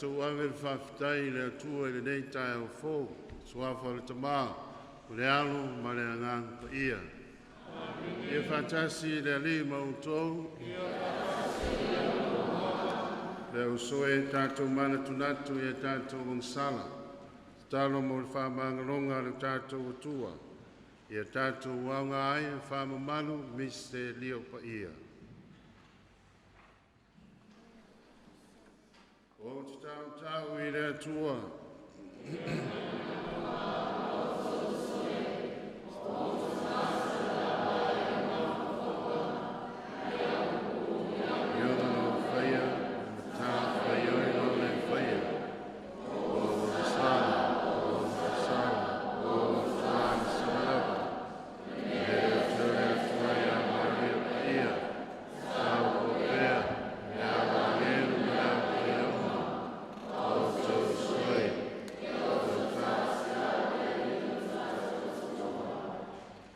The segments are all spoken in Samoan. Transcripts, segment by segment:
Tatou ave le faafetai i le Atua i lenei taeao fou, suafa o le Tama, o le Alo ma le Agaga Paia. Ia faatasi le Alii ma outou. Le uso e tatou manatunatu i a tatou agasala, tatalo mo le faamagaloga a le tatou Atua, ia tatou aoga ai e faamamalu misitelio paia. O te tautau i le Atua. Ia lau faia, matafaioi lau le faia, o lau agasala, o lau agasala, o lau agasala lava. E le o te ole atu ai a Maria Paia, tau o pea, le au agelu ma le au paia uma, o outou sui.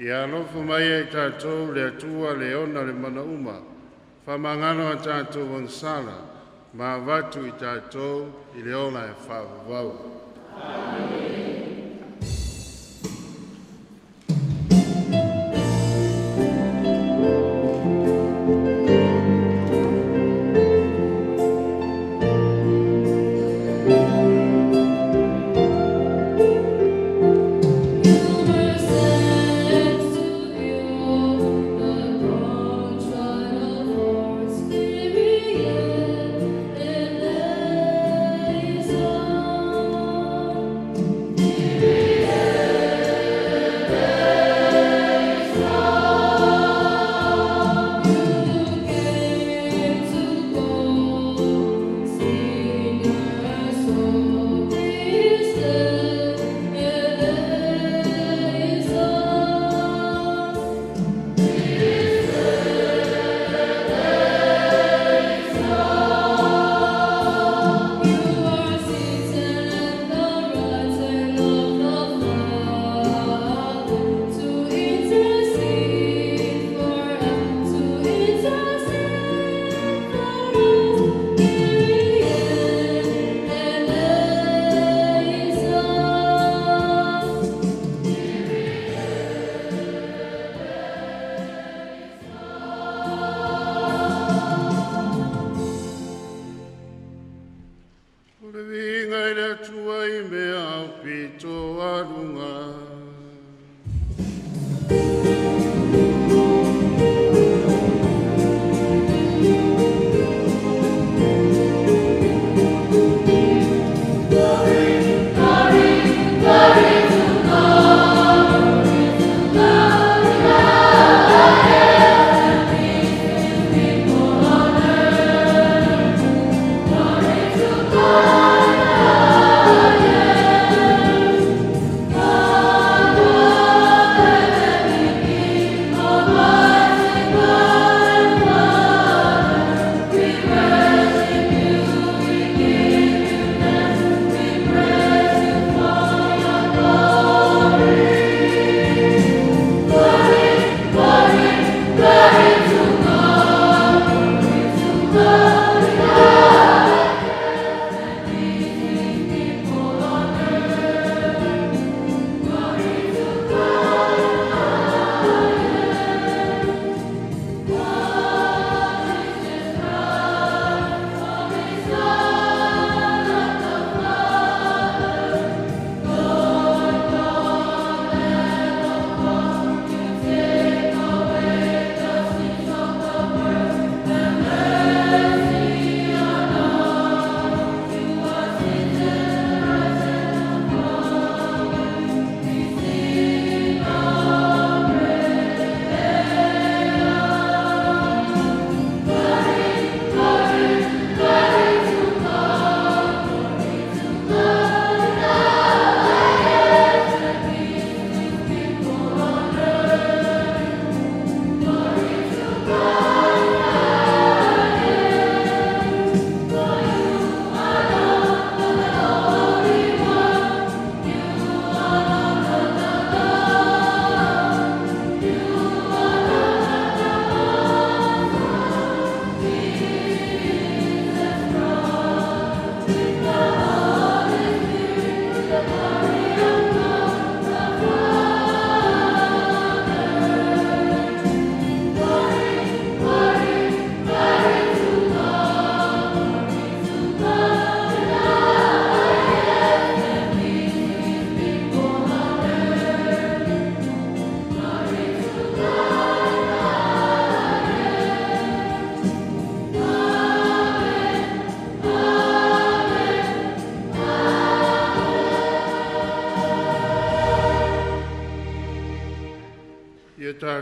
Ia alofa mai e tatou le Atua le ona le mana uma, faamagalo a tatou agasala, ma avatu i tatou i le ola e faavavau. You were sent to heal the contrite of hearts, Kyrie eleison.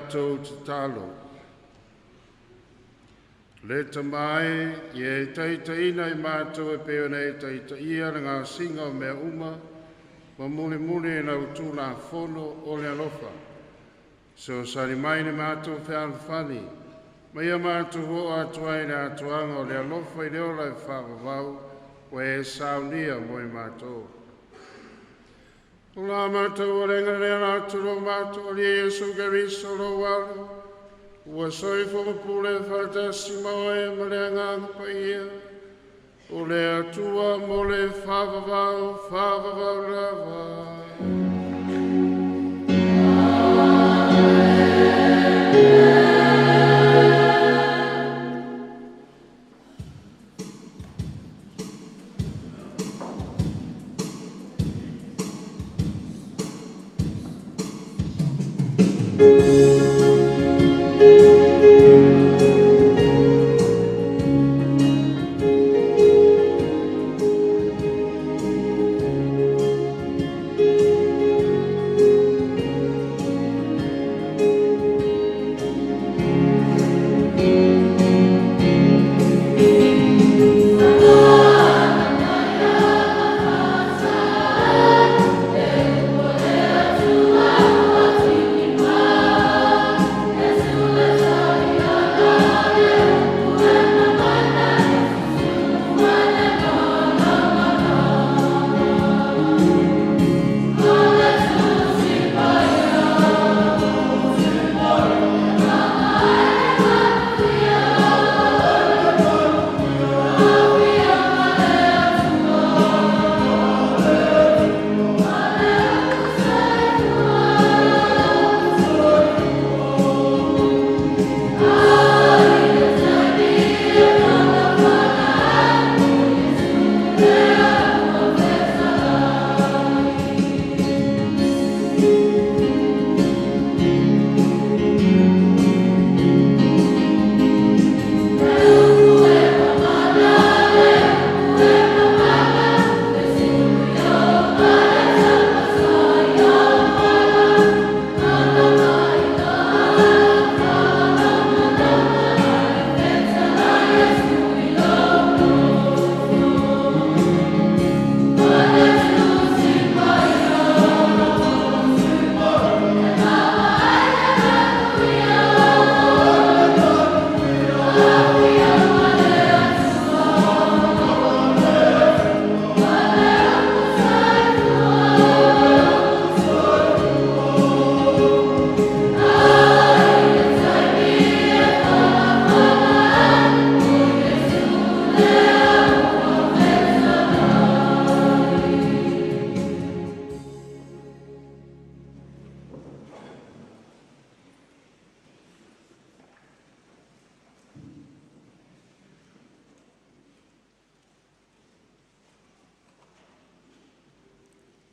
Tatou tatalo. Le Tama e, ia e taitaiina i matou e pei ona e taitaia le gasiga o mea uma, ma mulimuli i lau Tulafono o le alofa. Fesoasoani mai i le matou fealofani, ma ia matou oo atu ai i le atoaga o le alofa i le ola e faavavau, ua e saunia mo i matou. O la matou alega lea la atu lo matou Alii Iesu Keriso lou Alo, ua soifua pule faatasi ma oe ma le Agaga Paia, o le Atua mo le faavavau, faavavau lava.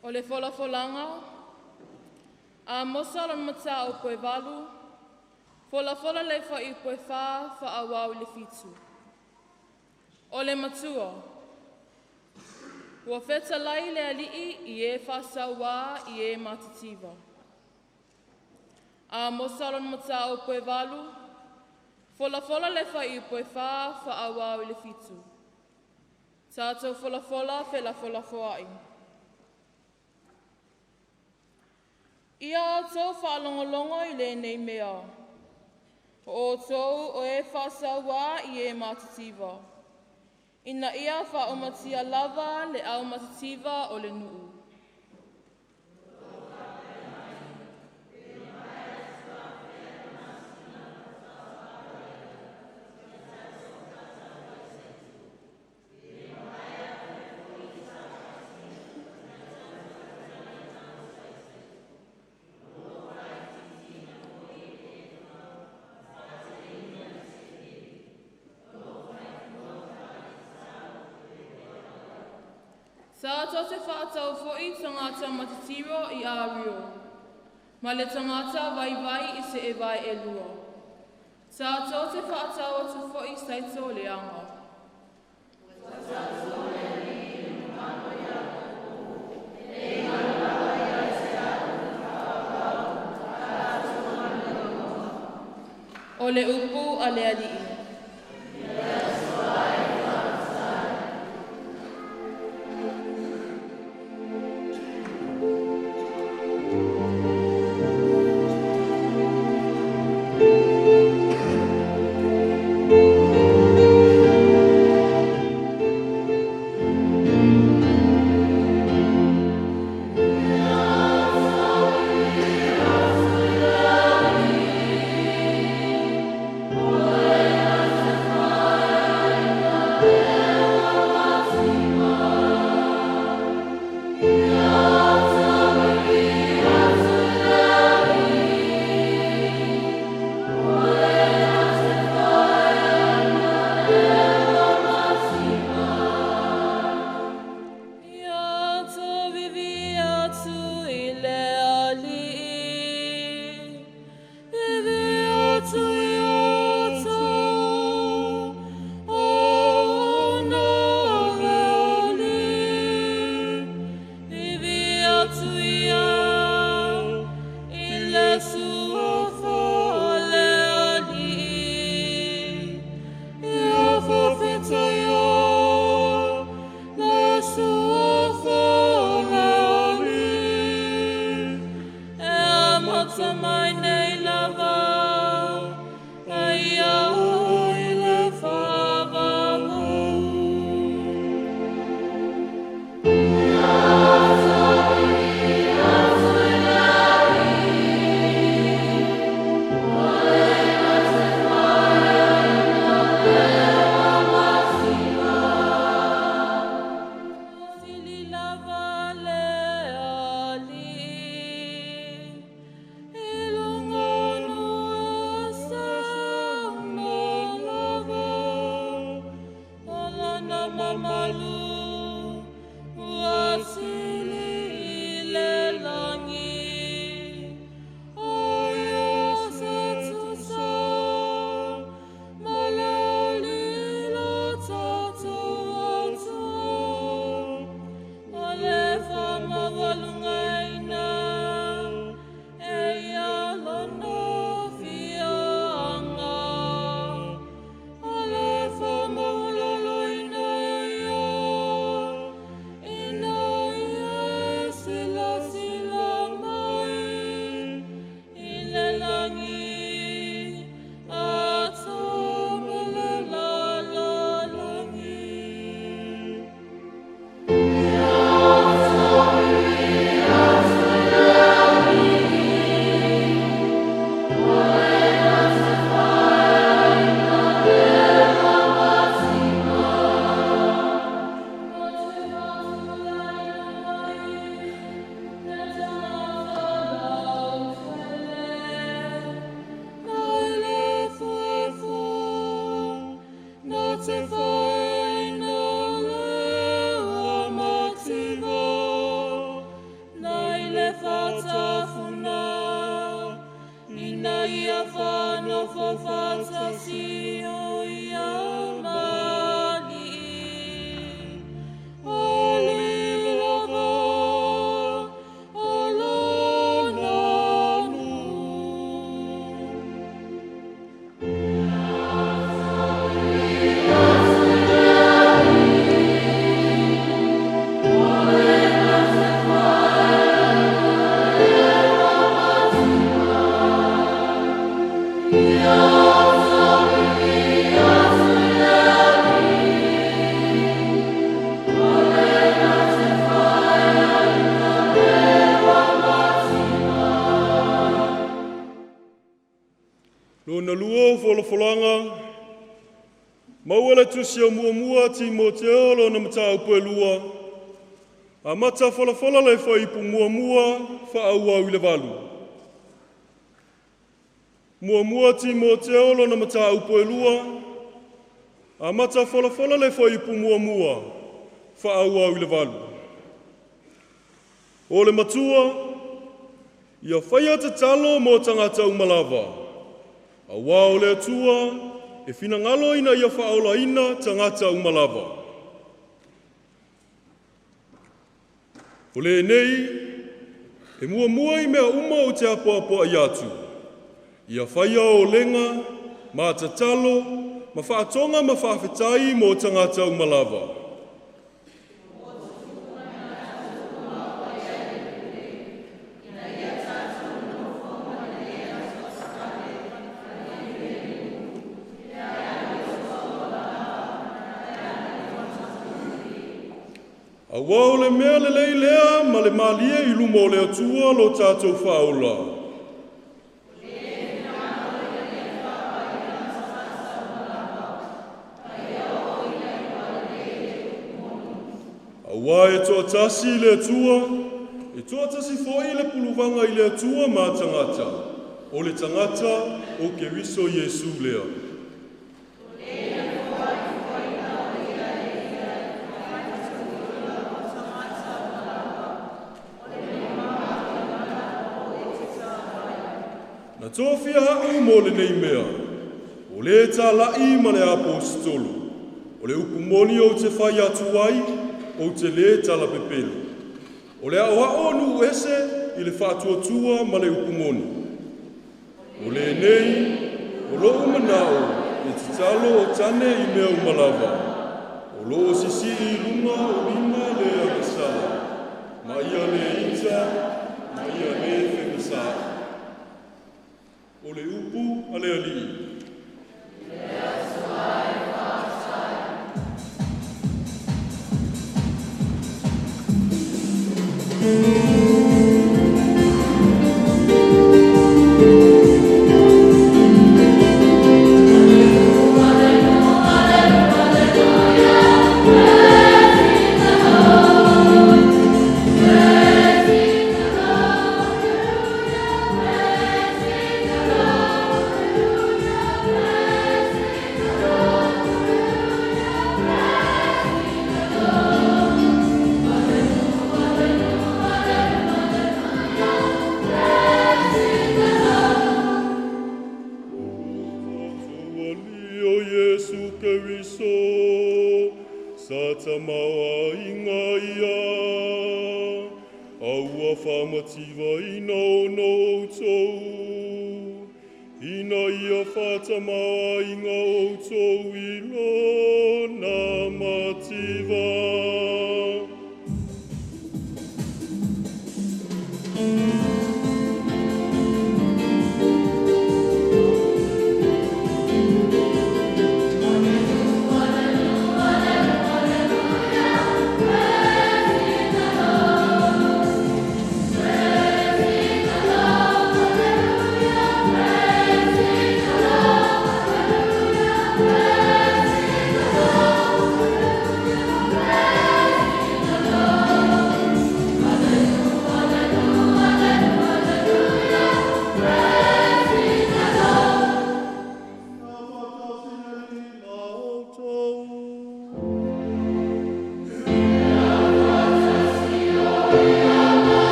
O le folafolaga a Mosa lona mataupu e 8, folafola le fuaiupu e 4 faaauau i le 7. O le matua, ua fetalai le alii i e faasauā i e matitiva. A Mosa lona mataupu e 8, folafola le fuaiupu e 4 faaauau i le 7. Tatou folafola felafolafoai. Ia outou faalogologo i lenei mea. O outou o e faasauā i e matitiva, ina ia faaumatia lava le aumatitiva o le nuu. Sa tau te whaatau foi tangata matatiro i a rio, ma le tangata vaivai i se e vai e lua. Sa tau te whaatau atu foi saito leanga. O le upu a le Alii. Ia tauvivi atu i le Alii, vivi atu ia outou, o ona le Alii. Vivi atu ia i le suafa o le Alii. Ia faafetaia le suafa o le Alii. E amata mai nei lava, e ia oo i le faavavau. Fili lava le Alii, i luga o e saunoa lava, o lona mamalu ua sili i le lagi. O ia se tusa ma le Alii lo tatou Atua, o le faamaualugaina e ia lona afioaga, o le faamaualaloina e ia, ina ia silasila mai i le lagi, atoa ma le lalolagi. Ina ia whanofo whātasi o ia mali. O lilava o lona nu. Lona lua o folafolaga, maua le tusi o muamua Timoteo lona mataupu e lua, amata folafola le fuaiupu muamua faaauau i le 8. Muamua Timoteo lona mataupu e lua, amata folafola le fuaiupu muamua faaauau i le 8. O le matua, ia faia tatalo mo tagata uma lava, auā o le Atua e finagalo ina ia faaolaina tagata uma lava. O lenei, e muamua i mea uma ou te apoapoai atu, ia faia olega Ma tatalo, ma whaatonga ma whaafetai mō tangata umalava. Aua o le mea lelei lea ma le malie i luma o le Atua lo tātou whaola. Aua e toatasi i le Atua, e toatasi foi le puluvanga i le Atua ma tangata, o le tangata o Keriso Iesu lea. Na tōfia au mō lenei mea, o le tāla'i ma le aposetolo, o le upu moni o te whai atu ai, o te le talapepelo. O le ao ao nu ese i le whaatuatua ma le upu moni. O le nei, o loo manao, e titalo o tane i mea umalava. O loo sisi i lunga o lima le agasala, ma ia le ita, ma ia le whengasaa. O le upu a le alii.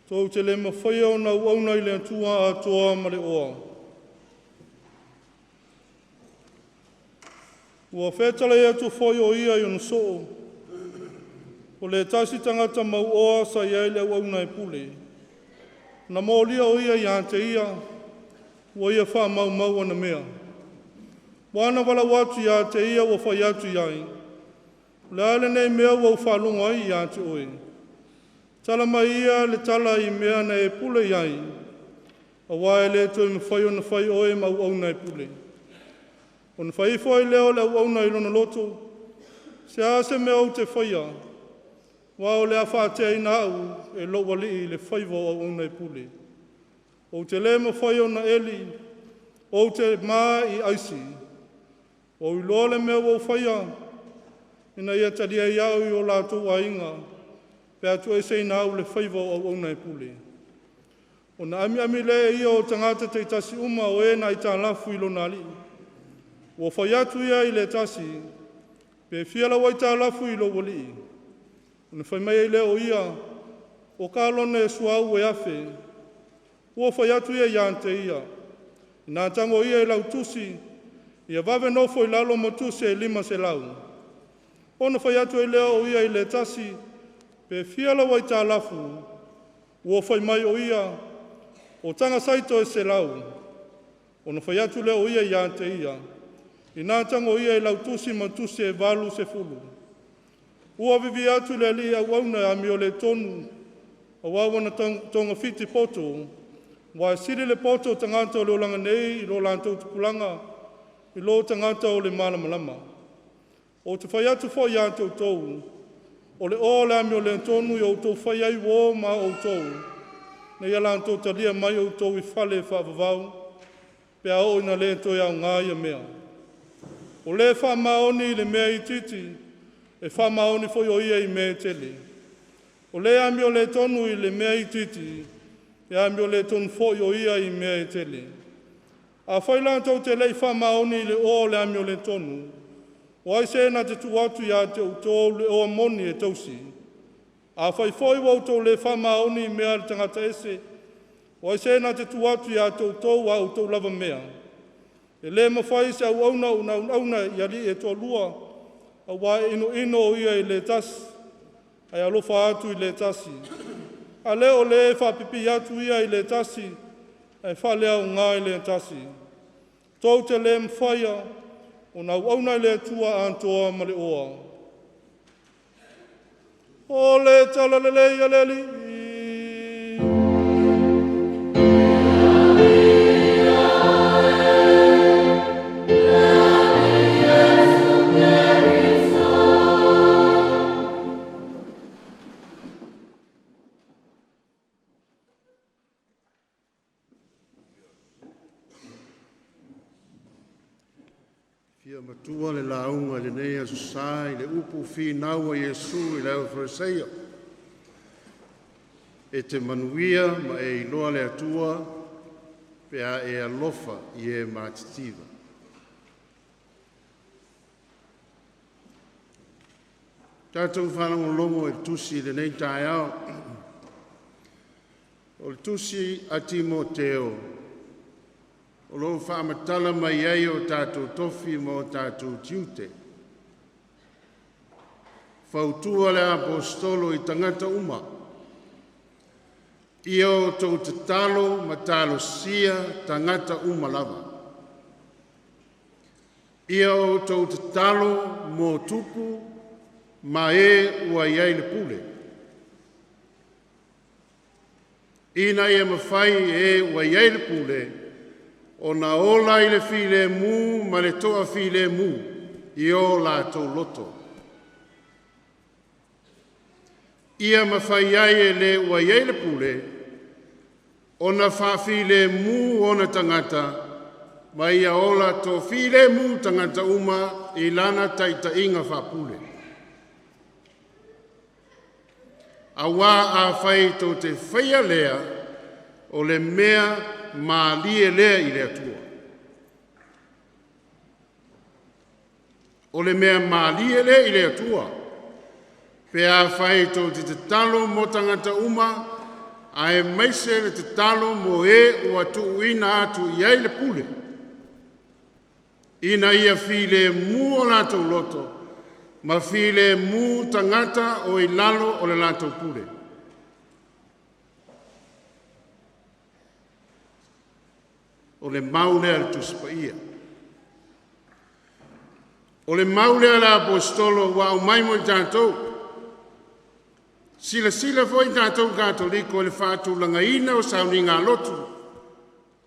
Tou te le mawhaia o nau auna i le Atua atoa ma le oa. Ua whetala i atu foi o ia i ono soo. O le tasi tangata mau oa sa iai le auauna e pule. Na mōlia o ia i a te ia, ua ia wha mau mau ana mea. Wana wala watu i a te ia ua whai atu iai. O le ale nei mea ua uwhalongo ai i a te oe. Tala mai ia le tala i mea na e pule iai. Awa e le toe mwhai o na whai oe mau au na e pule. O na whai ifo ai leo le au au na i lona loto. Se a se mea au te whaia. Wa o le a whaatea ina au e lo wali i le whaiva o au au na e pule. O te le mwhai o na eli. O te maa i aisi. O iloa le mea ua whaia. Ina ia talia iau i o lātou ainga. Pe atu e se ina au le whaiva o au au na e pule. O na ami ami le ia o tangata te tasi uma o e na i tālafu i lona alii. Ua whai atu ia i le tasi, pe fia lau ai tālafu i lo walii. Ona fai mai ai lea o ia, o kalone e suauu e 1,000. Ua fai atu ia ia te ia, ina tago ia i lau tusi, ia vave nofo i lalo ma tusi e 500. Ona fai atu ai lea o ia i le tasi, pe fia lau aitalafu, ua fai mai o ia, o taga saito e 100. Ona fai atu lea o ia ia te ia, ina tago ia i lau tusi ma tusi e 80. Ua vivi atu le alii auauna e amio le tonu, auā ua na togafiti poto, ua e sili le poto o tagata o le olaga nei i lo latou tupulaga, i lo tagata o le malamalama. Ou te fai atu foi ia te outou, o le oa o le amio le tonu ia outou fai ai uō ma outou, na ia latou talia mai outou i fale faavavau, pe a oo ina le toe aoga ia mea. O le faamaoni i le mea itiiti, e faamaoni foi o ia i mea e tele. O le amio le tonu i le mea itiiti, e amio le tonu foi o ia i mea e tele. Afai latou te le i faamaoni i le oa o le amio le tonu, o ai se na te tuu atu ia te outou le oa moni e tausi? Afai foi ua outou le faamaoni i mea a le tagata ese, o ai se na te tuu atu ia te outou a outou lava mea? E le mafai se auauna ona auauna i alii e toalua, auā e inoino o ia i le tasi, ae alofa atu i le tasi. A lea o le e faapipii atu ia i le tasi, ae faaleaoga i le tasi. Tou te le mafaia ona auauna i le Atua atoa ma le oa. O le tala lelei a le Alii. Fia matua le lauga i lenei aso Sa i le upu finau a Iesu i le aufalesaio, e te manuia ma e iloa le Atua pe a e alofa i e matitiva. Tatou faalogologo i le tusi i lenei taeao. O le tusi a Timoteo o lo o faamatala mai ai o tatou tofi ma o tatou tiute. Fautua le Aposetolo i tagata uma, ia outou tatalo ma talosia tagata uma lava. Ia outou tatalo mo tupu ma e ua i ai le pule, ina ia mafai e e ua i ai le pule ona ola i le filemu ma le toafilemu i o latou loto. Ia mafai ai e le ua i ai le pule ona faafilemu ona tagata ma ia ola toafilemu tagata uma i lana taitaiga faapule. Auā afai tou te faia lea, o le mea malie lea i le Atua. O le mea malie lea i le Atua, pe afai tou te tatalo mo tagata uma, aemaise le tatalo mo e ua tuuina atu i ai le pule, ina ia filemu o latou loto ma filemu tagata o i lalo o le latou pule. O le mau lea a le Tusi Paia. O le mau lea a le Aposetolo ua aumai mo i tatou. Silasila foi tatou Katoliko i le faatulagaina o sauniga a lotu,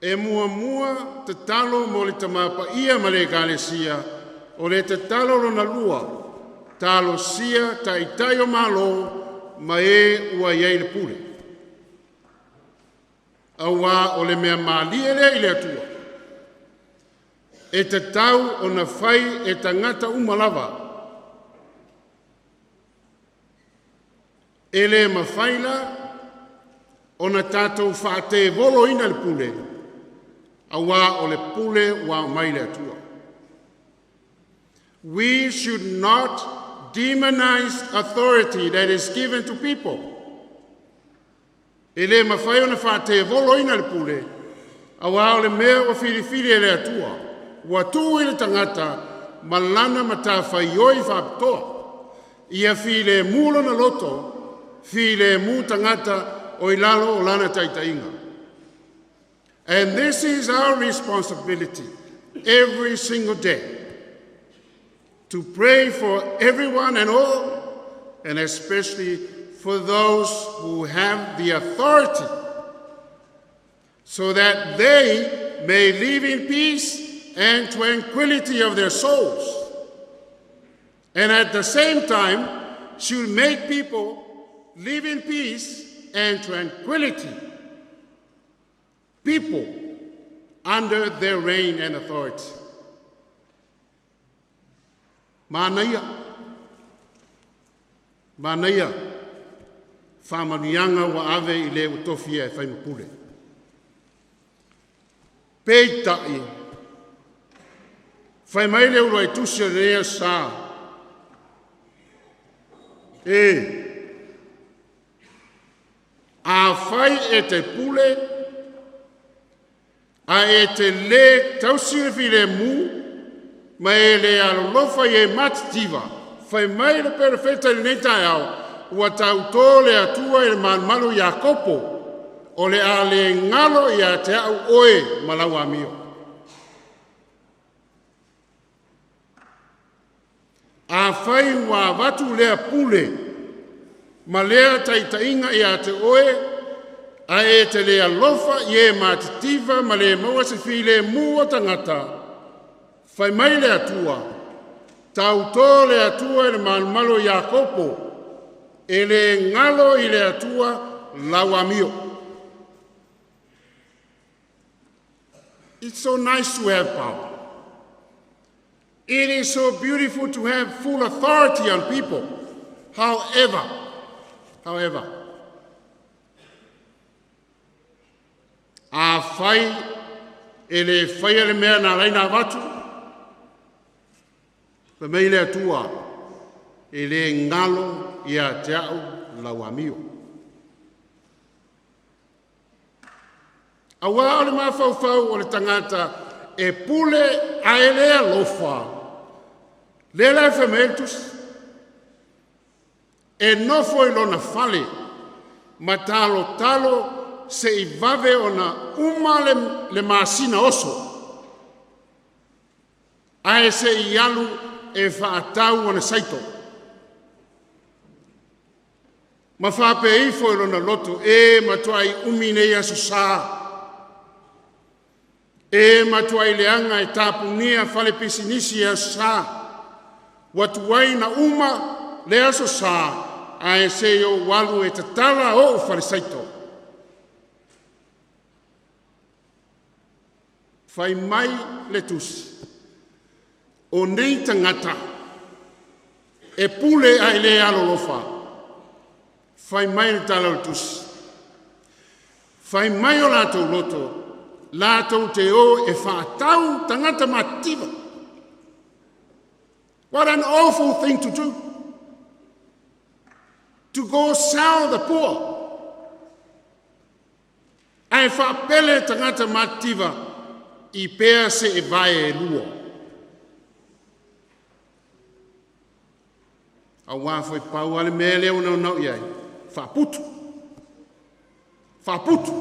e muamua tatalo mo le Tama Paia ma le Ekalesia, o le tatalo lona lua, talosia Taitai o Malo ma e ua i ai le pule. Auā o le mea malie lea i le Atua, e tatau ona fai e tagata uma lava. E le mafai la ona tatou faatevoloina le pule, auā o le pule ua aumai le Atua. We should not Demonize authority that is given to people. E le mafai ona faatevoloina le pule, auā o le mea ua filifili e le Atua, ua tuu i le tagata ma lana matafaioi faapitoa. Ia filemu lona loto, filemu tagata o i lalo o lana taitaiga. And this is our responsibility every single day to pray for everyone and all, and especially for those who have the authority, so that they may live in peace and tranquility of their souls. And at the same time, should make people live in peace and tranquility. People under their reign and authority. Manaia, manaia, faamanuiaga ua ave i le ua tofia e faimapule. Peitai, fai mai le uluai tusi o lenei aso sa, e, afai e te pule, ae e te lē tausi le filemu, ma e le alolofa i e matitiva, fai mai le Perofeta i lenei taeao, ua tautō le Atua i le Malumalu o Iakopo, o le a le galo ia te au oe ma lau amio. Afai ua avatu lea pule ma lea taitaiga ia te oe, ae e te le alofa i e matitiva ma le maua se filemu o tagata, fai mai le Atua, tautō le Atua i le Malumalu o Iakopo, e le galo i le Atua lau amio. It's so nice to have power. It is so beautiful to have full authority on people. However, afai e le faia le mea na ala ai ona avatu, fai mai le Atua, e le galo ia te au lau amio. Auā o le mafaufau o le tagata e pule ae le alofa, lea la e fai mai ai le tusi, e nofo i lona fale ma talotalo seia vave ona uma le masina oso, ae se i alu e faatau ana saito. Ma faapea ifo i lona loto, e matuai umi nei aso sa, e matuai leaga e tapunia fale pisinisi i aso sa, ua tuai ona uma le aso sa, ae se i ou alu e tatala o'u fale saito. Fai mai le tusi, o nei tagata e pule ae le alolofa, fai mai le tala o le tusi, fai mai o latou loto, latou te o e faatau tagata matitiva. What an awful thing to do! To go sell the poor. Ae faapele tagata matitiva i pea se e vae e lua. Auā foi pau lava le mea lea ua naunau i ai, faaputu, faaputu,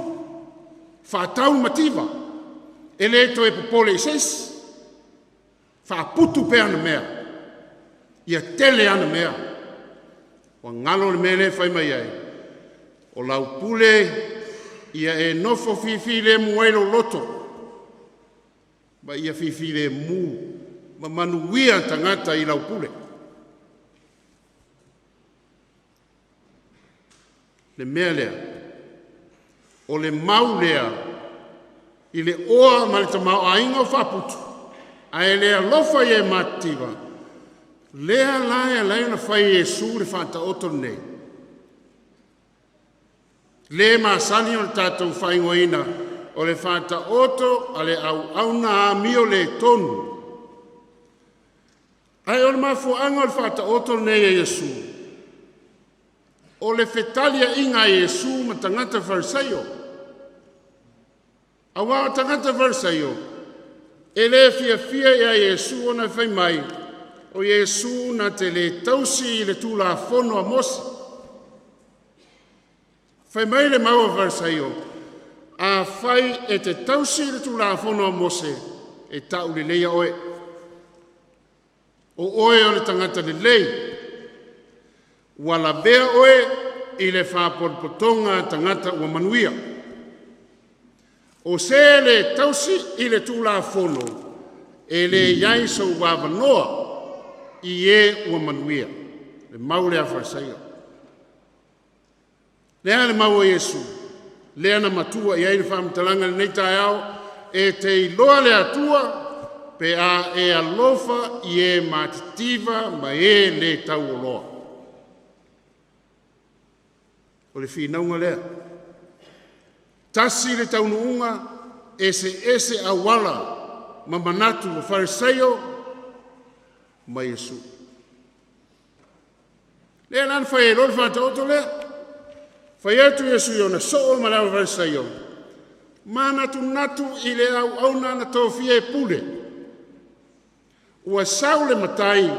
faatau mativa, e le toe popole i se isi, faaputu pea ana mea, ia tele ana mea. Ua galo le mea lea e fai mai ai, o lau pule ia e nofo fifilemu ai lou loto, ma ia fifilemu ma manuia tagata i lau pule. Le mea lea, o le mau lea i le oa ma le tamaoaiga o faaputu, ae le alofa i e matitiva, lea la e ala ai ona fai e Iesu le faataoto lenei. Le masani o le tatou faaigoaina o le faataoto a le auauna amio le tonu. Ae o le mafuaaga o le faataoto lenei e Iesu, o le fetaliaiga a Iesu ma tagata Farisaio. Auā o tagata Farisaio, e le fiafia ia Iesu ona fai mai, o Iesu na te le tausi i le Tulafono a Mose. Fai mai le mau a Farisaio, afai e te tausi le Tulafono a Mose, e tauleleia oe. O oe o le tagata lelei, ua lavea oe i le faapotopotoga a tagata ua manuia. O se le tausi i le Tulafono, e leai sou avanoa i e ua manuia. Le mau lea a Farisaio. Le a le mau a Iesu, lea na matua i ai le faamatalaga i lenei taeao, e te iloa le Atua pe a e alofa i e matitiva ma e le taualoa. O le finauga lea. Tasi le taunuuga, eseese auala ma manatu o Farisaio ma Iesu. Lea la na fai ai loa le faataoto lea. Fai atu Iesu i ona soo ma le aufarisaio, manatunatu i le auauna na tofia e pule. Ua sau le matai,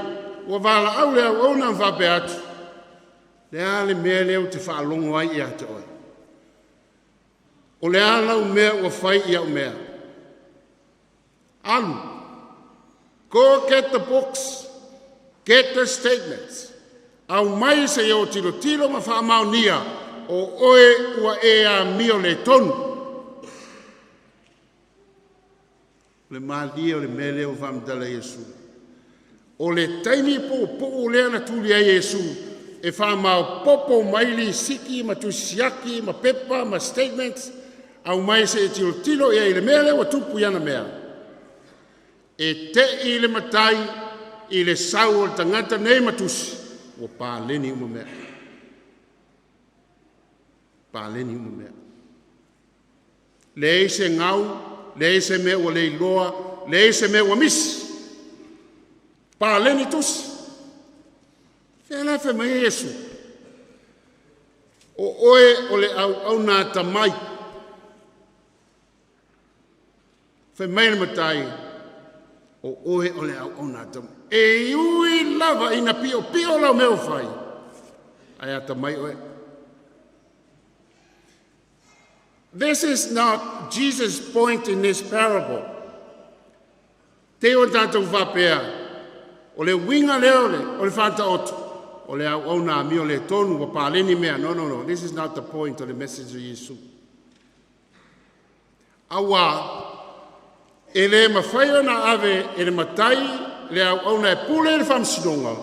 ua valaau le auauna ma faapea atu, le a le mea lea ou te faalogo ai ia te oe? O le a lau mea ua fai i au mea? Alu, go get the books, get the statements. Aumai se i ou tilotilo ma faamaonia, o oe ua e amio le tonu. Le malie o le mea lea ua faamatala e Iesu. O le taimi puupuu lea na tuli ai Iesu e faamaopoopo mai lisiti ma tusi siaki ma pepa ma statements, aumai se i tilotilo i ai i le mea lea ua tupu i ana mea. E tei le matai i le sau o le tagata nei ma tusi, ua paleni uma mea. Paleni uma mea. Leai se gau, leai se mea ua leiloa, leai se mea ua misi. Paleni tusi. Fea la fai mai ai Iesu, o oe o le auauna atamai. Fai mai le matai, o oe o le auauna atamai. E ui lava ina piopio lau mea ua fai, ae atamai oe. This is not Jesus' point in this parable. Te o tatou faapea, o le uiga lea o le faataoto, o le auauna amio le tonu ua paleni mea. No, no, no. This is not the point of the message of Iesu. Auā, e le mafai ona ave e le matai le auauna e pule le faamasinoga,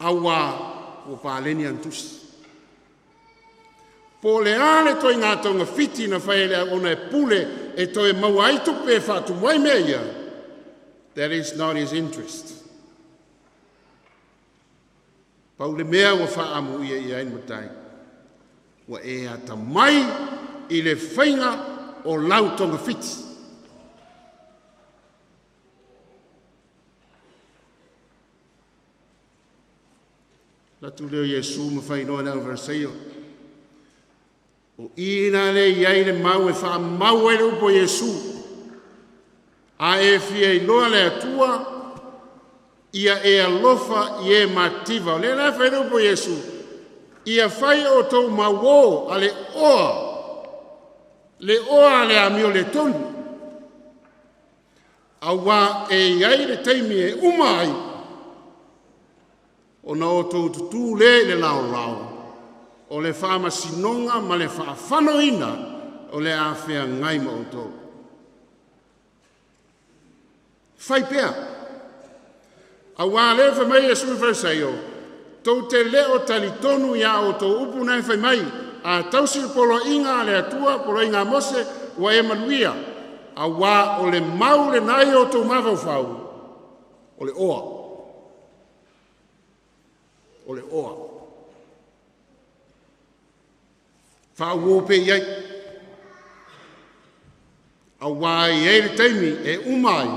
auā ua paleni ana tusi. Po o le a le ituaiga togafiti na fai e le auauna e pule e toe maua ai tupe e faatumu ai mea ia, that is not his interest. Pau le mea ua faaamuia i ai le matai, ua e atamai i le faiga o lau togafiti. Latu lea o Iesu ma faailoa i le aufarisaio, o i la lea e i ai le mau e faamau ai le upu a Iesu. A e fia iloa le Atua, ia e alofa i e matitiva. O lea la e fai le upu a Iesu, ia fai outou mauō a le oa a le amio le tonu. Auā e i ai le taimi e uma ai, ona outou tutū lea i le laolao, o le faamasinoga ma le faafanoina o le a feagai ma outou. Fai pea. Auā lea fai mai Iesu i Farisaio, tou te le o talitonu ia outou upu na e fai mai, a tausi le poloaiga a le Atua, poloaiga a Mose, ua e manuia. Auā o le mau lena i outou mafaufau, o le oa. O le oa. Faauō pea i ai. Auā e i ai le taimi e uma ai,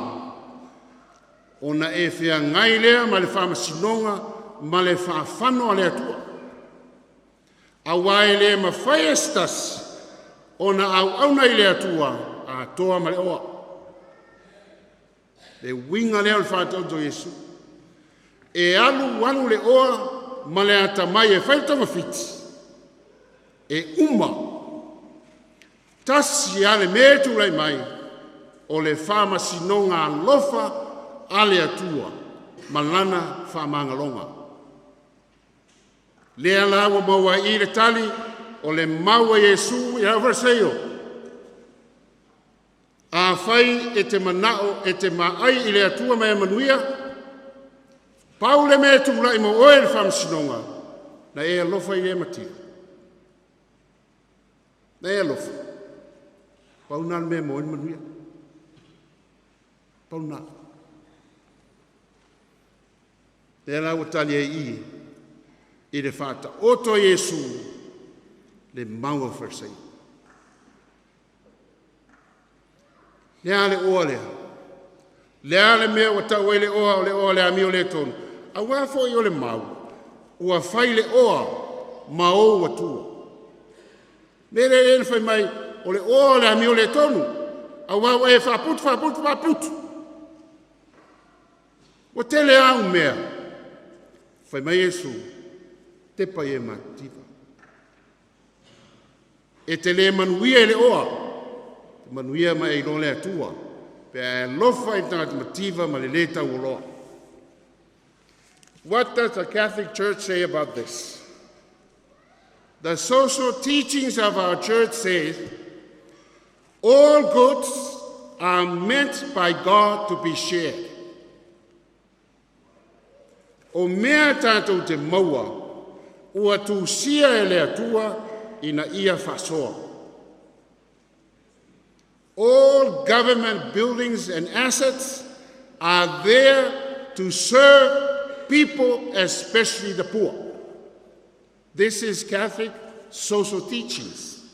Ona e feagai lea ma le faamasinoga ma le faafano a le Atua. Auā e le mafai e se tasi ona auauna i le Atua atoa ma le oa. Le uiga lea o le faataoto a Iesu. E alu alu le oa ma le atamai e fai le togafiti, e uma, tasi lava le mea e tulai mai, o le faamasinoga alofa a le Atua ma Lana faamagaloga. Lea la ua maua ai i i le tali, o le mau a Iesu i le aufaleseio, afai e te manao e te maai i le Atua ma e manuia, pau le mea e tulai mo oe i le faamasinoga, na e alofa i e mativa. Na e alofa. Pau lena o le mea e maua ai le manuia. Pau lena. Lea la ua tali ai i i i le faataoto a Iesu le mau a Farisai. Le a le oa lea? Le a le mea ua tau ai le oa o le oa o le amioletonu? Auā foi o le mau ua fai le oa ma ou atua. Mea lea na fai mai o le oa o le amioletonu, auā ua e faaputu, faaputu, faaputu, ua tele au mea. Fai mai Iesu, tepa i e matitiva. E te le manuia i le oa, e manuia ma e iloa le Atua, pe a e alofa i le tagata mativa ma le lē taualoa. What does the Catholic Church say about this? The social teachings of our church says all goods are meant by God to be shared. O mea tatou te maua, ua tusia e le Atua ina ia faasoa. All government buildings and assets are there to serve people, especially the poor. This is Catholic social teachings.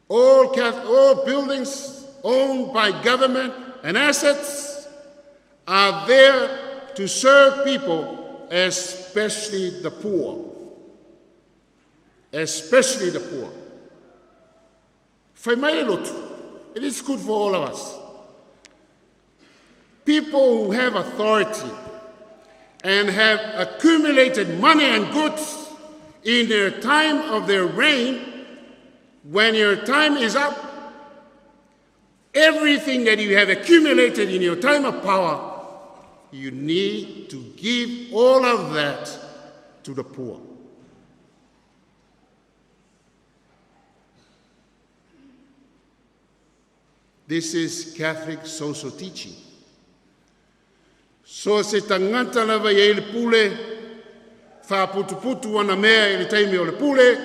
All buildings owned by government and assets are there to serve people, especially the poor. Especially the poor. Fai mai le lotu, it is good for all of us. People who have authority and have accumulated money and goods in their time of their reign, when your time is up, everything that you have accumulated in your time of power, you need to give all of that to the poor. This is Catholic social teaching. So se tagata lava e i ai le pule, faaputuputu ana mea i le taimi o le pule,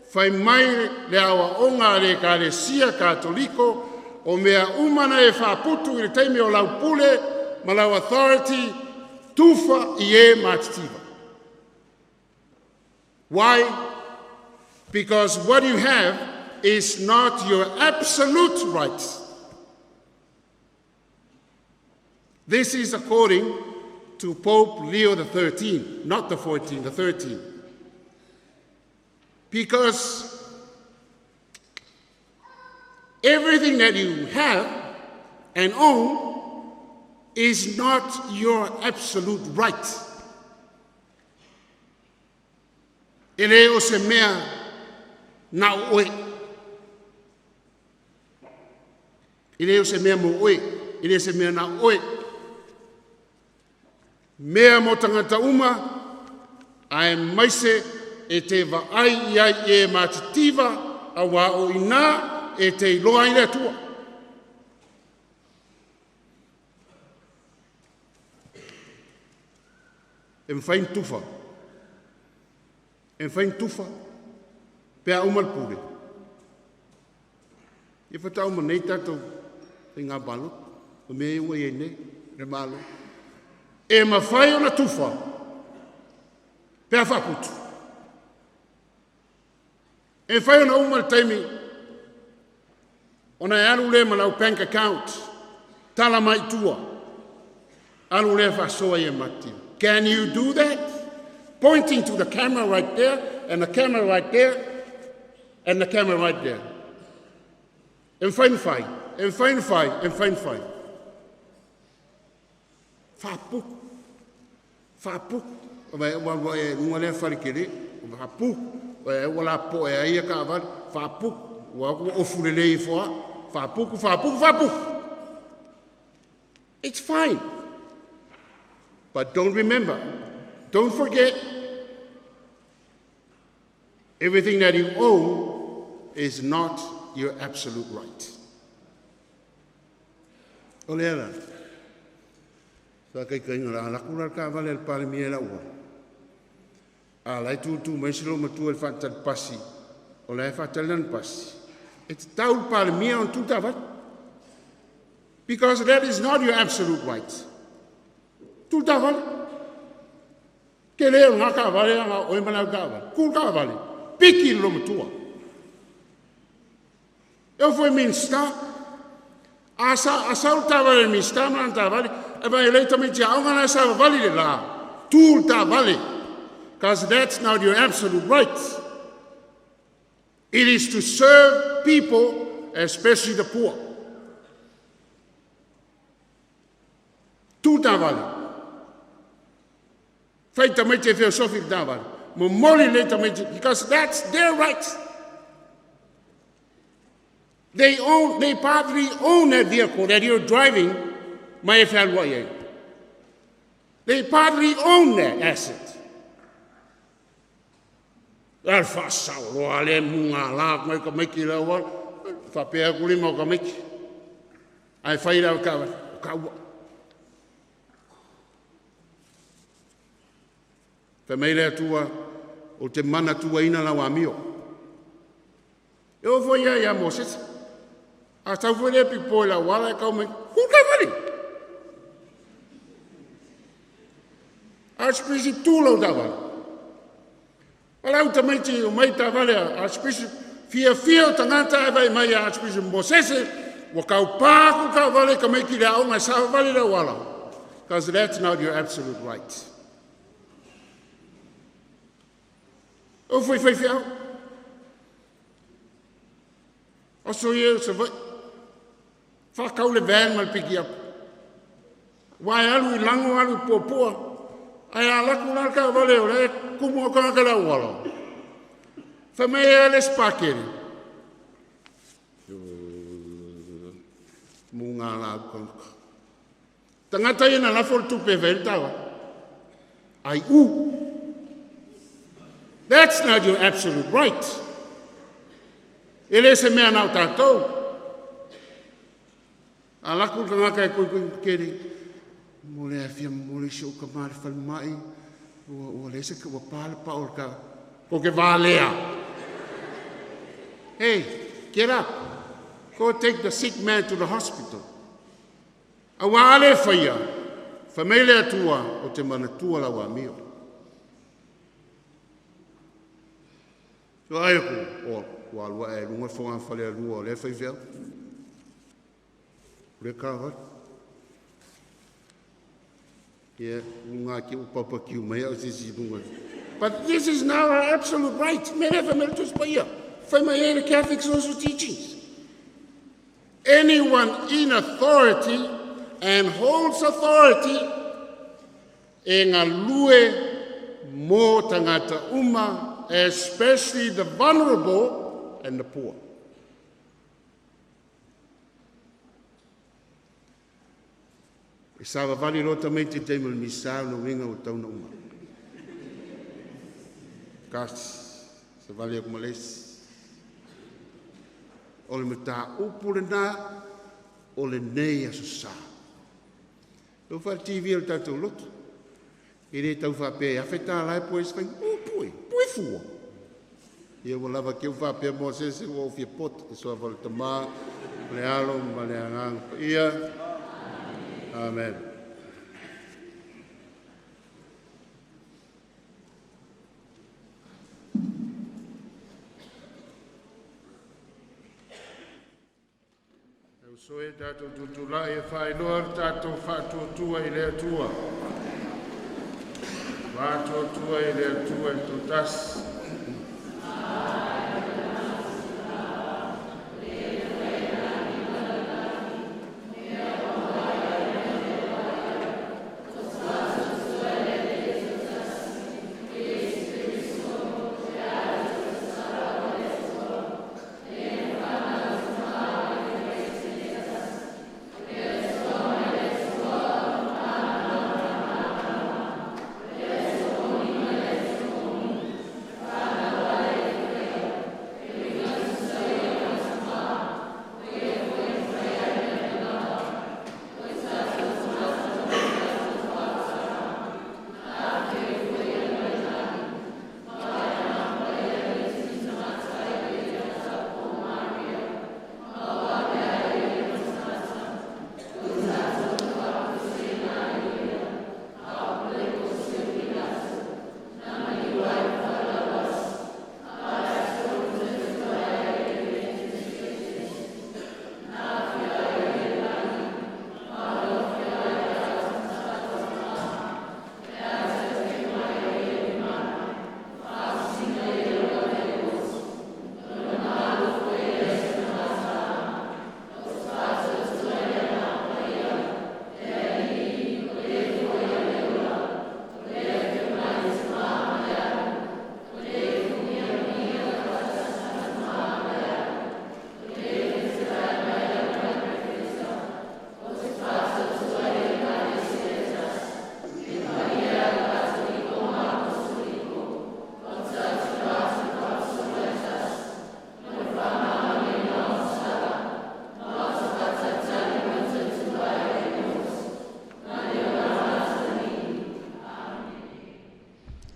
fai mai le aoaoga a le Ekalesia Katoliko, o mea uma na e faaputu i le taimi o lau pule ma lau authority, tufa i e matitiva. Why? Because what you have is not your absolute rights. This is according to Pope Leo XIII, not the 14, the 13. Because everything that you have and own is not your absolute right. E le o se mea na o oe. E le o se mea mo oe. E le o se mea na o oe. Mea mo tagata uma, aemaise e te vaai i ai i e matitiva, auā o i ina e te iloa ai le Atua. E mafai ona tufa. E mafai ona tufa pe a uma le pule. Ia faatoa uma nei tatou faiga palota, o mea ia ua i ai nei le Malo. E mafai ona tufa pe a faaputu. E mafai ona uma le taimi ona e alu lea ma lau bank account. Tala mai tua. Alu lea faasoa ia Matitiva. Can you do that? Pointing to the camera right there, and the camera right there, and the camera right there. E mafai ona fai, e mafai ona fai, e mafai ona fai. Faapuku, faapuku. Ua ua e luga lea fale tele. Faapuku, ua lapopoa e ai ia taavale. Faapuku, ua atu ua ofu lelei ifo lava. Faapuku, faapuku, faapuku. It's fine. But don't forget, everything that you own is not your absolute right. O lea la, sa kaikaina la alaku la le taavale a le Palemia i lau ola. A la e tutu mai si matua i le faatali pasi, o la e faatali lana pasi. E tatau le Palemia ona tu taavale. Because that is not your absolute right. Tu taavale. Ke le o ngā taavale anga oe ma lau taavale. Tu taavale. Piki le matua. E o foi Minista. A sa, a sau le taavale le Minista ma lana taavale, e vai le tamaiti aoga la sa vali le la. Tu le taavale. Because that's not your absolute right. It is to serve people, especially the poor. Tu taavale. Fai tamaiti e feosofi le taavale. Momoli le tamaiti, because that's their right. They partly own that vehicle that you're driving, mai e fealuai ai. They partly own that asset. Le faasao loa le muga la mai ka maiki le auala. Faapea aku lima o ka maiki. Ae fai lau ka ka ua. Fai mai le Atua, o te mana tuaina lau amio. E o foi ia ia Mosese. A tau foi le pipo i lau ala e kau mai, hu taavale. Archbishop tu lau taavale. O lau tamaiti o mai taavale a Archbishop, fia fia o tagata e vai mai a Archbishop Mosese, ua kau pāku taavale ka maiki le aoga e savavali le auala. Because that's not your absolute right. O foi foi fiau. O so ia sa vai. Whakau le van ma le piki up. Wai alu i lango alu i puapua. Ai a laku la ka vale o le kumu o ka la uala. Fa mai e le spakere. Munga la ka. Tangata ia na lafo le tupe ve le tawa. Ai u. That's not your absolute right. E le se mea nau tātou. A laku le tagata e koi koi kere. Mo le afia mo le si o ka mare falemai. Ua le se ka ua pāle pa o ka. Ko ke vālea. Hey, get up. Go take the sick man to the hospital. A wā ale whaia. Wha mele atua o te manatua lau amio. So ai ku o ua lua e lunga whanga whale a lua o le whai whiau. Le ka hoi. Ia, unga ki upapa ki umai au sisi lunga. But this is now our absolute right. Me never me tus pa ia. Whai mai e the Catholic social teachings. Anyone in authority and holds authority e ngā lue mō tangata uma, especially the vulnerable and the poor. E savavali rota mai te teima le misa no winga o tauna uma. Kasi, savali aku malesi. O le mata upu le nā, o le nei aso sa. Tau wha TV o le tātou lotu. E le tau whapea, a whetā lai poe se whai, o poe, poe fua. Ia ua lava ke whapea mō se se ua ofia pot, e soa wale tamā, le alo, ma le anganga pa ia. Amen. Uso e tatou tutulai e faailoa le tatou faatuatua i le Atua. Faatuatua i le Atua e toatasi.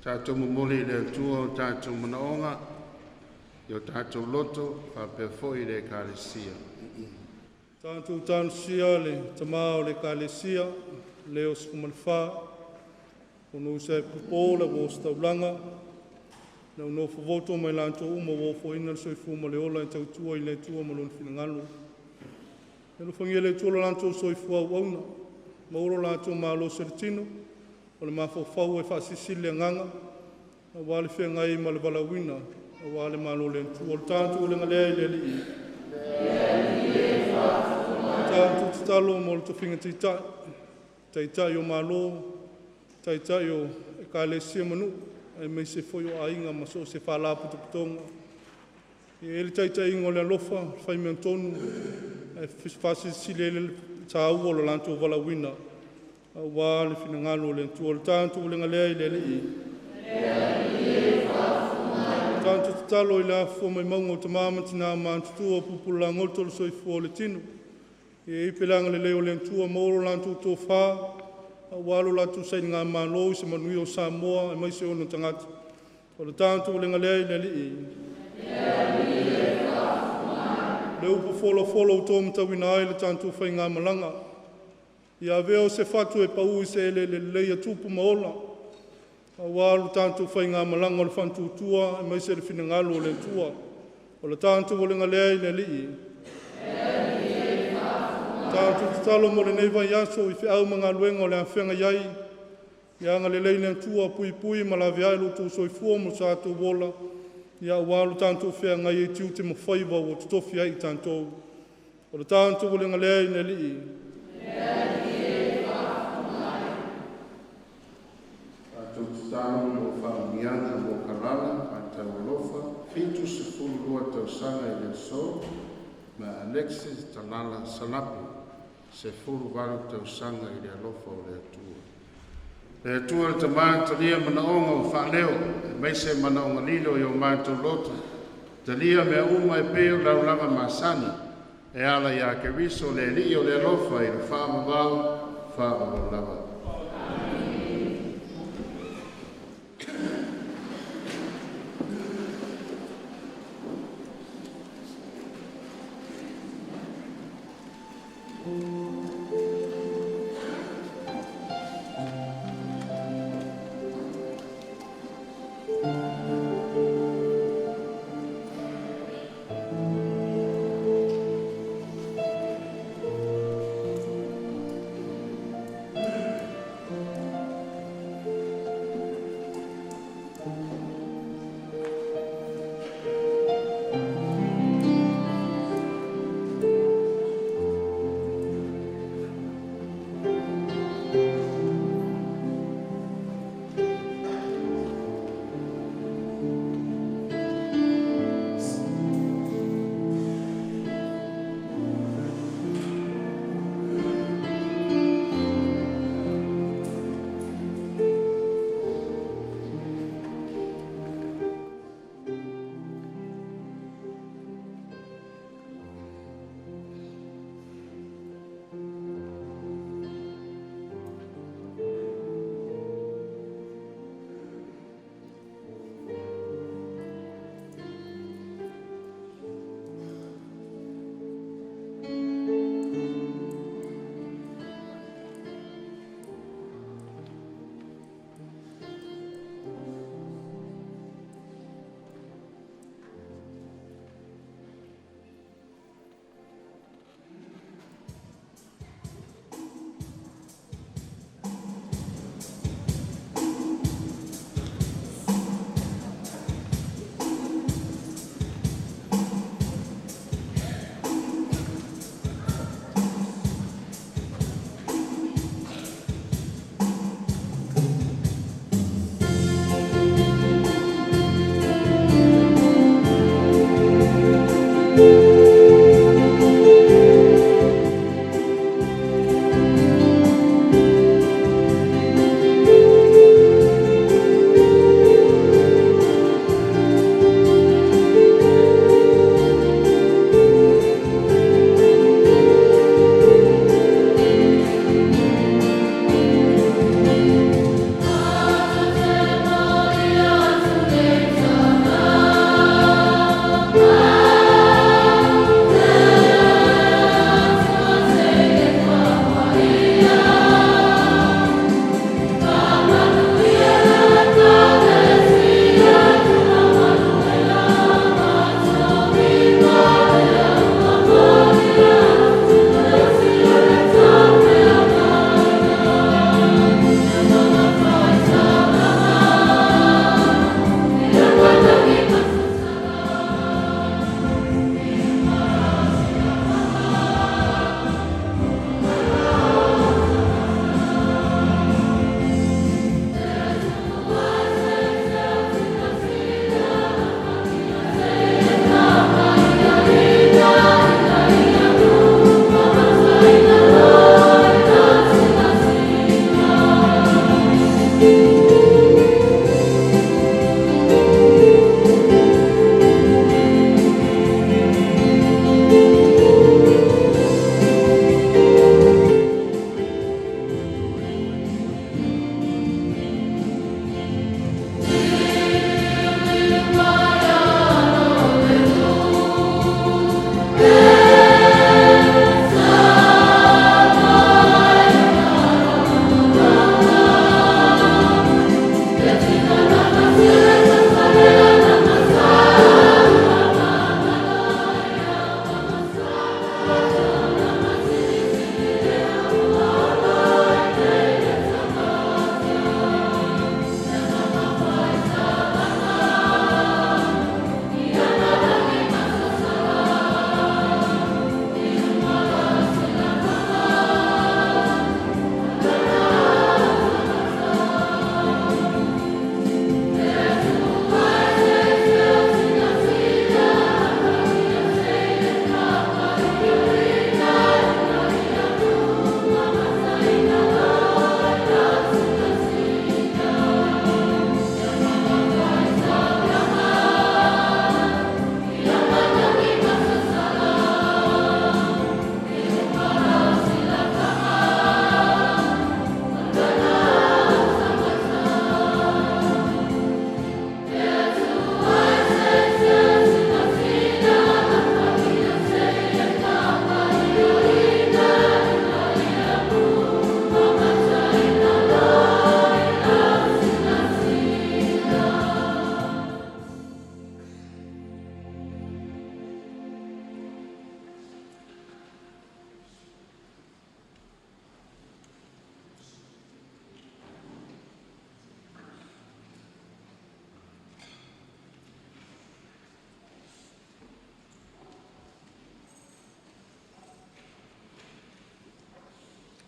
Tatou momoli i le Atua o tatou manaoga i o tatou loto faapea foi i le Ekalesia. Tatou talosia le tamā o le Ekalesia, Leo 14, ono sa pupo le ua ositaulaga, na unofo voto mai latou uma ua ofoina le soifua ma le ola e tautua i le Atua ma lona finagalo. E alofagia le Atua lo latou soifua auauna, maua lo latou malosi o le tino, o le mafaufau e faasilisili le agaga, aua le feagai ma le valaauina, aua le malo o le Atua. O le tatou ulega lea i le Alii. Tatou tatalo mo le tofiga taitai, taitai o Malo, taitai o Ekalesia ma nuu, aemaise foi o aiga ma so o se faalapotopotoga. E i ai le taitaiga o le alofa, faimea tonu, ae faasilisili ai le tāua o le latou valaauina, aua le finagalo o le Atua. O le tatou ulega lea i le Alii. Tatou tatalo i le afuafua mai mauga o tama ma tina matutua o pupula lagoto le soifua o le tino. E i ai pelaga lelei o le Atua, maua lo latou tofa, aua lo latou sailigamalo i se manuia o Samoa aemaise ona tagata. O le tatou ulega lea i le Alii. Le upu folafolo ua taumatauina ai le tatou faigamalaga, ia avea o se fatu e pau i se eleele lelei a tupu ma ola, aua lo tatou faigamalaga o le faatuatua aemaise le finagalo o le Atua. O le tatou ulega lea i le Alii. Tatou tatalo mo lenei vaiaso i feau ma galuega o le a feagai ai, ia agalelei le Atua, puipui ma laveai lo outou soifua ma so tatou ola, ia aua lo tatou feagai ai i tiute ma faiva ua totofi ai i tatou. O le tatou ulega lea i le Alii. Tatou tatalo mo faamanuiaga mo Kalala Pataualofa, 72 tausaga i le aso, ma Alexis Talala Salapu, 18 tausaga i le alofa o le Atua. Le Atua le Tamā, talia manaoga ua faaleo, aemaise manaoga lilo i o matou loto. Talia mea uma e pei o lau lava masani, e ala ia Keriso le Alii o le alofa i le faavavau, faavavau lava.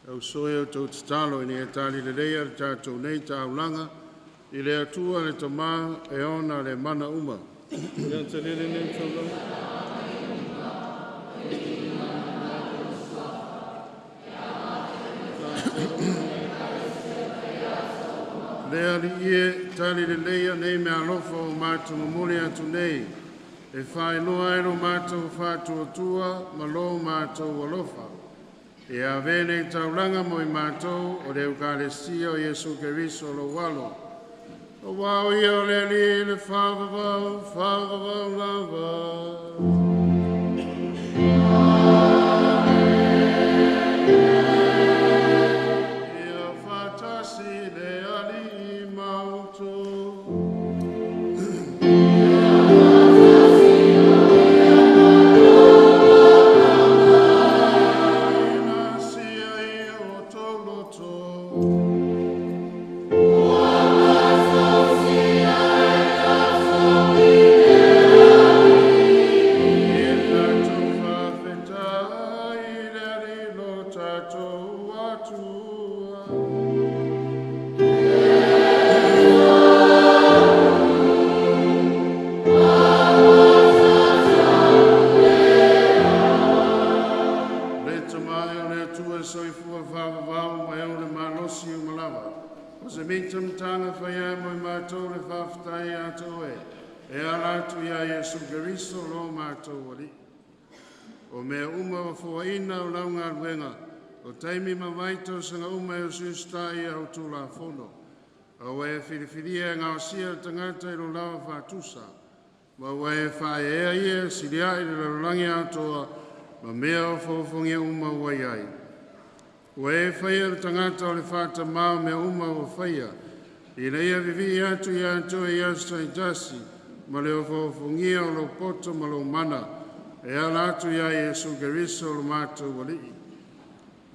Au soe o tau tatalo ina ia tali lelei le tatou nei taulaga i le Atua le Tamā e ona le mana uma. Ia talia lenei taulaga. Le Alii e, tali lelei nei mea alofa o matou momoli atu nei, e faailoa ai lo matou faatuatua ma lo matou alofa. E ave nei taulaga mo i matou o le Eukalesia o Iesu Keriso lou Alo. Aua o ia o le Alii le faavavau, faavavau lava. Ia faatasi le Alii ma outou. Ina sia i o outou loto. Ia tatou faafetai i le Alii lo tatou Atua. Le Tamai o le Atua e soifua faavavau ma e o le malosi uma lava. O se mita mataga faia mo i matou le faafetai ia te oe, e ala atu ia Iesu Keriso lo matou Alii. O mea uma ua foaina o lau galuega, o taimi ma vaitausaga uma e usiusitai au tulafono. Aua e filifilia e gaosia le tagata i lo lava faatusa, ma ua e faaeaea ia e silia'i le lalolagi atoa ma mea o foofogia uma ua i ai. Ua e faia le tagata o le faatamā o mea uma ua faia, ina ia vivii atu ia te oe i aso taitasi, ma le ofoofogia o lou poto ma lou mana, e ala atu ia Iesu Keriso lo matou Alii.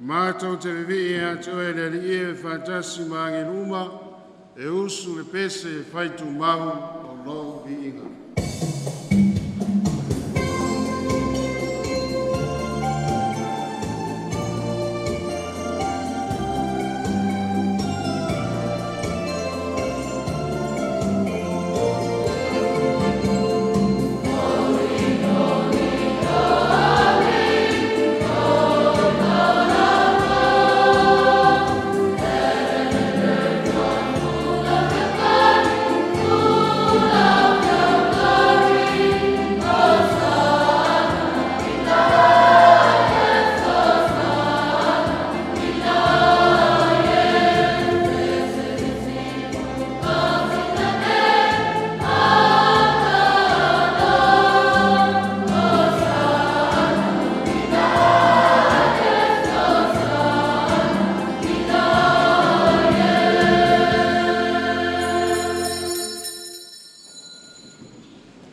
Matou te vivii ia te oe le Alii e faatasi ma agelu uma, e usu le pese e faitumau o lou viiga.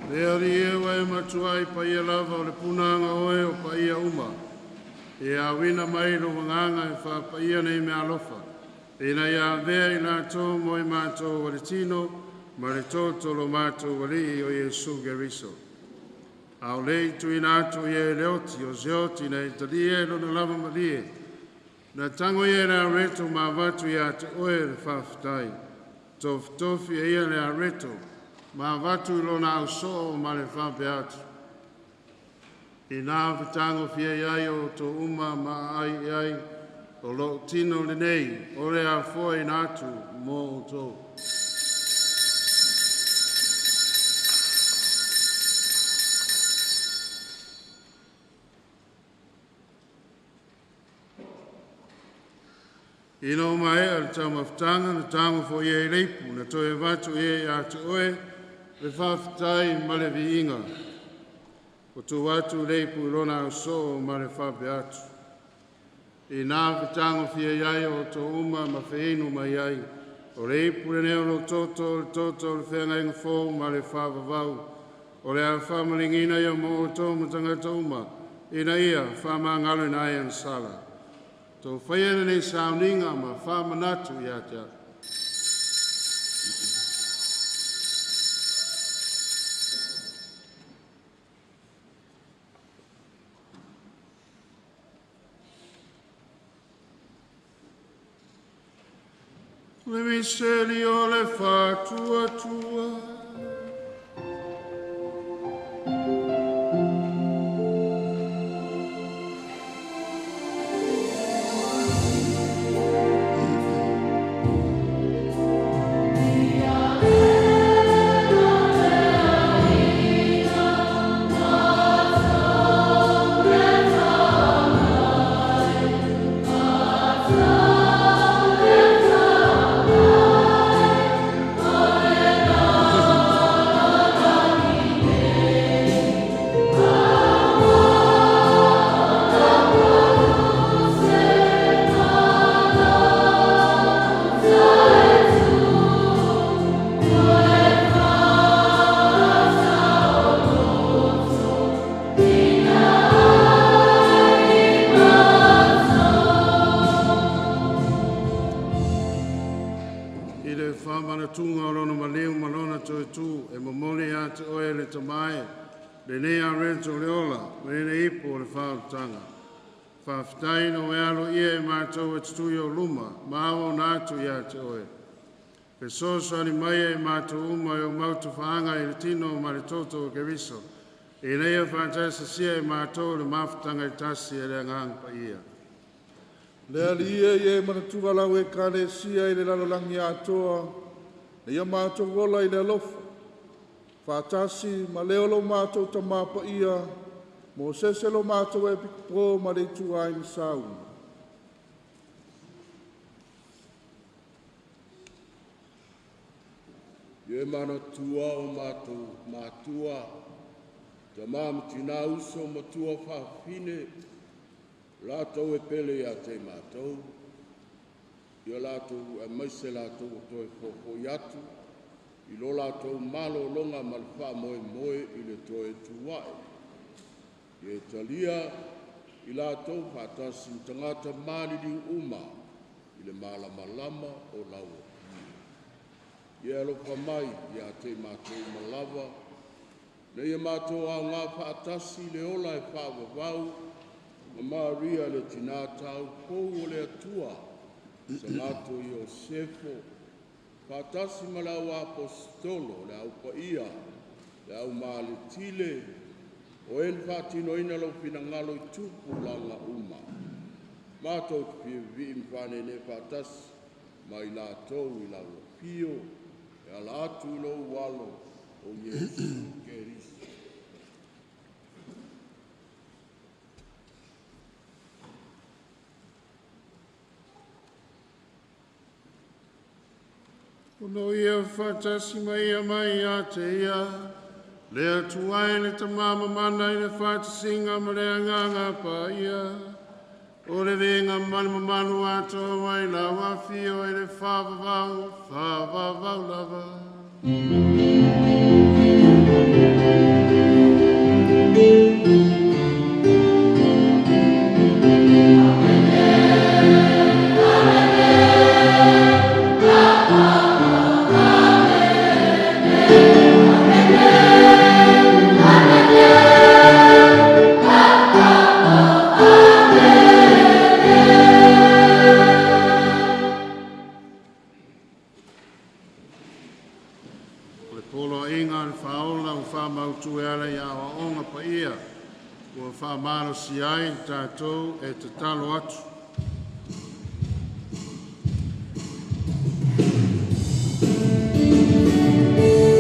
Le Alii e, ua e matuai paia lava o le punaga oe o paia uma. E auina mai lou Agaga e faapaia nei mea alofa, ina ia avea i latou mo i matou o le tino ma le toto o lo matou Alii o Iesu Keriso. A o le i tuuina atu ia i le oti o se oti na e talia i lona lava malie, na tago ia i le areto ma avatu ia te oe le faafetai. Tofitofi e ia le areto ma avatu i lona ausoo ma le faapea atu. Ina fetagofia ai o outou uma ma aai i ai, o lou tino lenei, o le a foeina atu mo outou. Ina ua maea le taumafataga, na tago foi ia i le ipu, na toe avatu ia ia te oe le faafetai ma le viiga. Ua tuu atu le ipu i lona ausoo ma le faapea atu. Ina fetagofia ai o outou uma ma feinu mai ai, o le ipu lenei o lou toto, o le toto o le feagaiga fou ma le faavavau, o le a faamaligiina ia mo outou ma tagata uma, ina ia faamagaloina ai agasala. Tou faia lenei sauniga ma faamanatu ia te au. Le miseri o le fatuatua. Whamanatūga o lona maliu ma lona toetū e momoli ia te oe le tamae, lenei arento o le ola, ma lenei ipu o le whaotanga. Whawhitai no e alo ia e mātou e tutui o luma, ma awa o atu ia te oe. Fesoasoani mai e mātou uma e o mautu whaanga i le tino ma le toto o Keriso, e nei e whaatasasia e mātou le mafutanga i tasi e le anganga pa ia. Le ali e manatunga lau e kalesia i le lalolangi atoa, le ia mātou ola i le alofa. Whātasi ma leo lo mātou tamapa ia, mo sese lo mātou e pikupo ma le itua i sauna. Ie manatua o mātou mātua, tamā matina uso matua whawhine, lātou e pele ia te mātou, ia lātou e maise lātou o toe fōfōi atu, i lo lātou malo longa ma le wha moe moe i le toe tuae. Ia e talia i lātou whātasi tangata maliliu uma i le malamalama o lau o pio. Ia alofa mai ia te mātou malawa, na ia mātou au ngā whaatasi le ola e whaavavau, ma Maria le tina tau pou o le atua, sa ngato i o sefo, whaatasi ma le au apostolo, le au paia, le au maaletile, o en whaatinoina lau pinangalo i tupu langa uma. Mātou te pia vii mwhanene whaatasi, ma i lātou i lau pio, e ala atu i lou walo o Iesu Keriso. Ono ia whatasi mai ia mai a te ia, le atua e le tamama mana i le whatasinga ma le anganga pa ia. O le venga manu mamanu atoa mai la wafio e le whavavau, whavavau lava. Whamaro si ai tātou e te talo atu. Amen.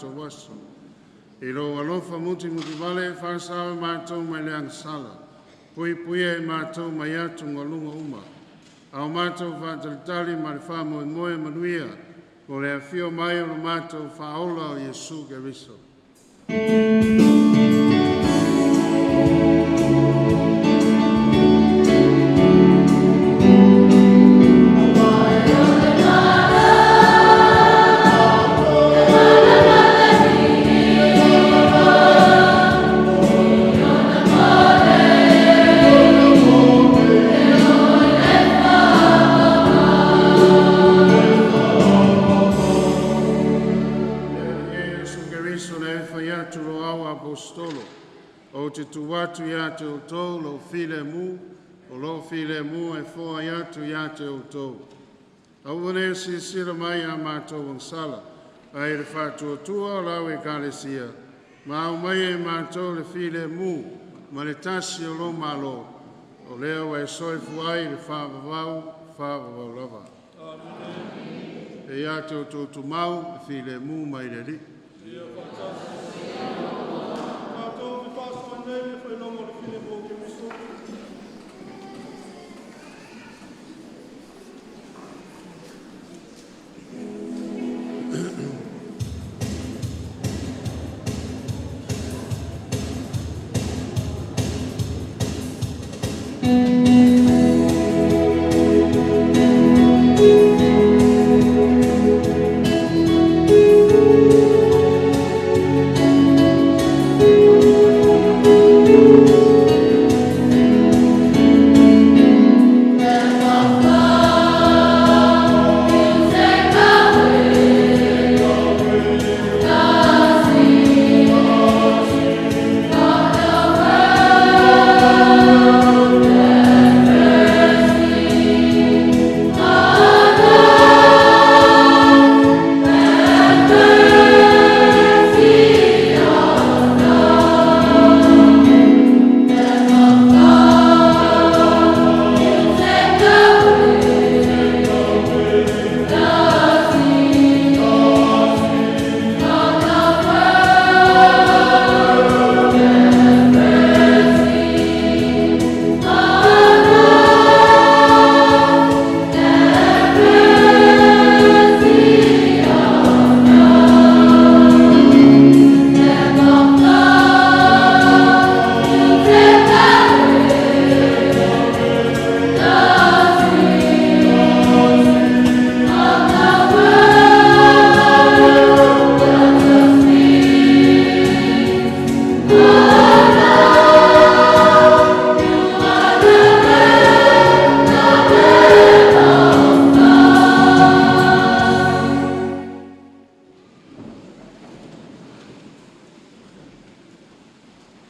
matou aso. I lou alofa mutimutivale e faasao e matou mai le agasala, puipuia e matou mai atugaluga uma. A o matou faatalitali ma le faamoemoe manuia, mo le afio mai o le matou faaola o Iesu Keriso. O te tu atu ia te outou lou filemu, o lou filemu e foai atu ia te outou. Aua ne silasila mai ia matou agasala, ae le faatuatua o lau Ekalesia, ma aumai e matou le filemu ma le tasi o lou Malo, o lea ua e soifua ai le faavavau, faavavau lava. E ia te outou tumau, le filemu mai le Alii.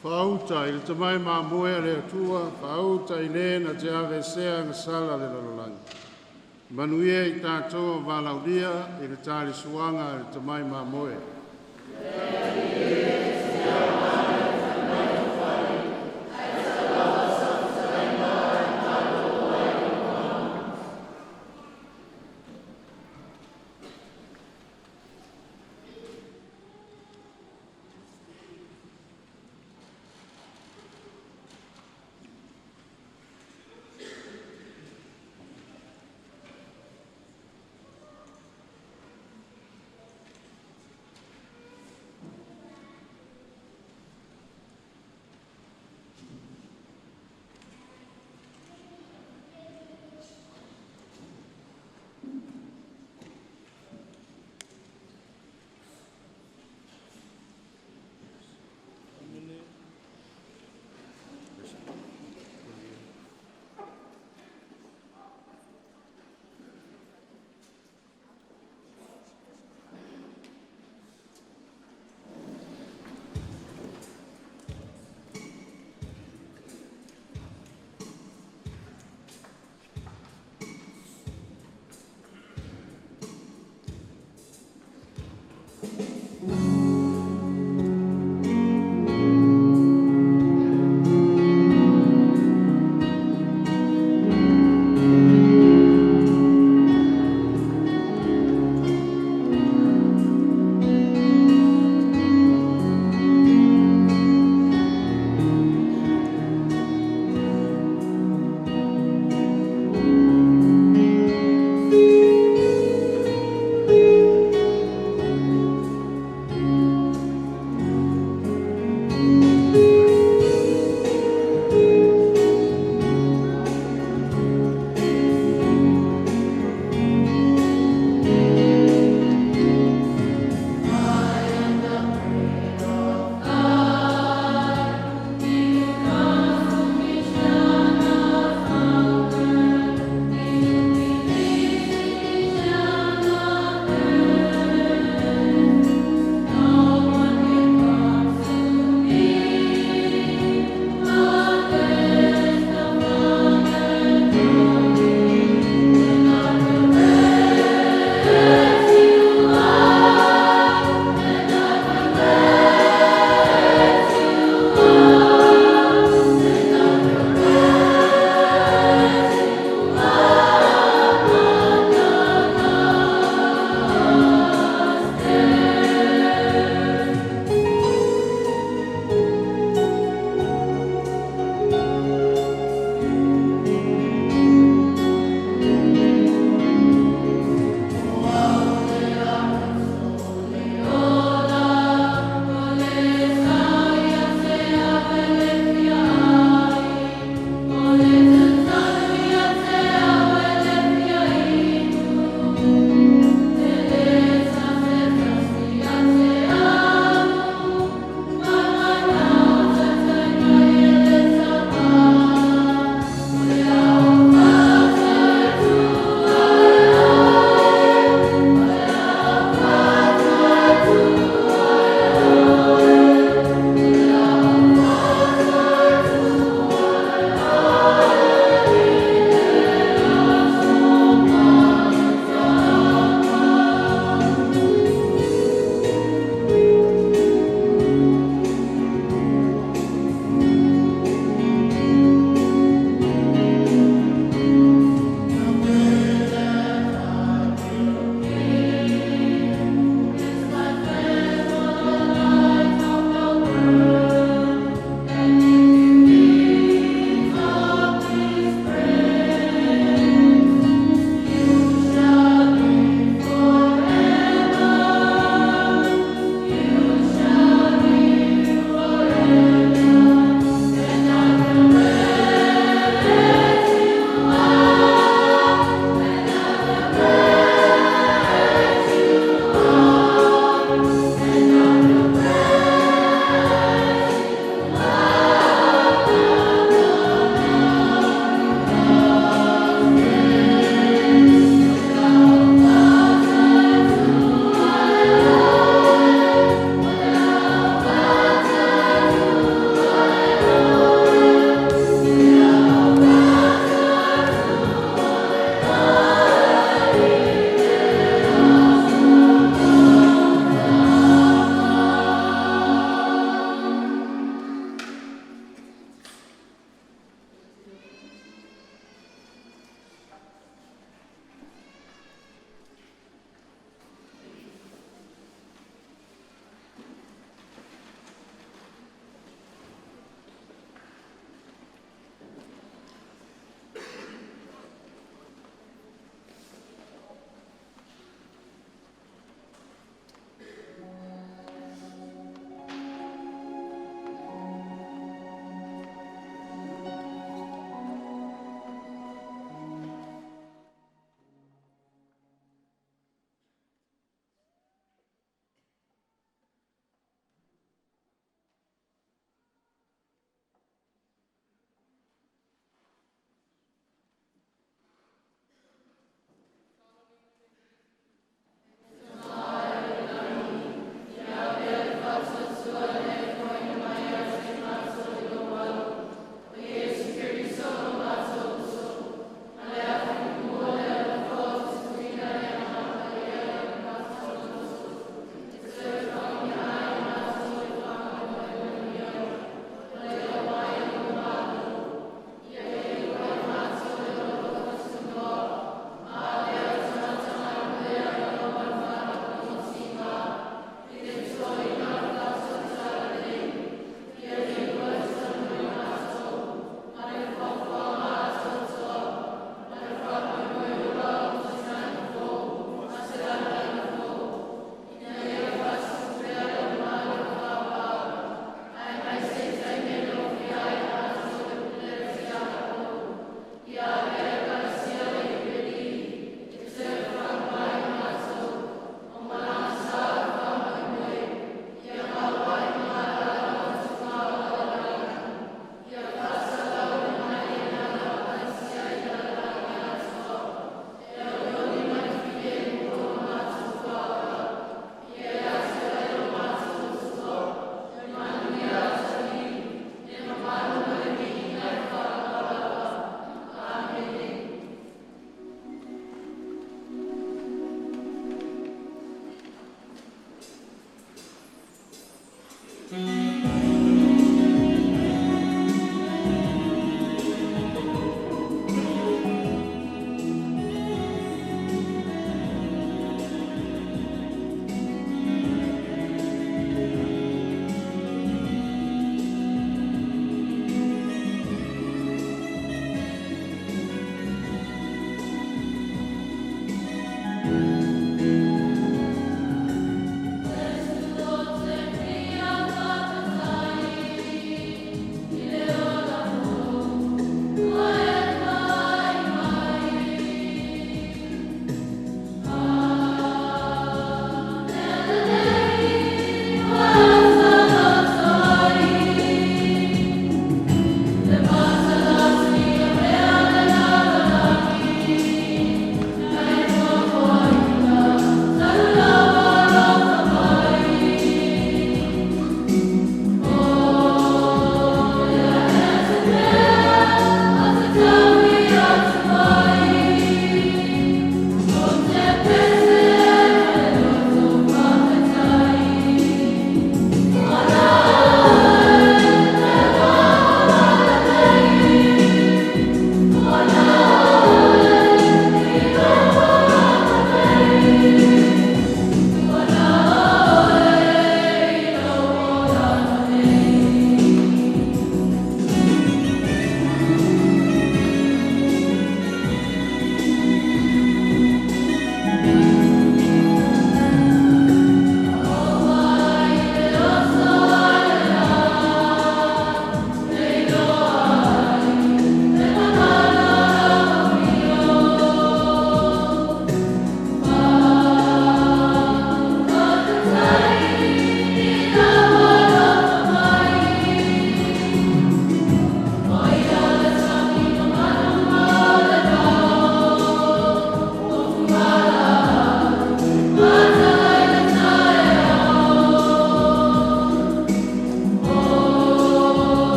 Fauta i le tamai mamoe a le Atua, fauta i le na te avesea agasala le lalolagi. Manuia i tatou o valaaulia i le talisuaga a le tamai mamoe.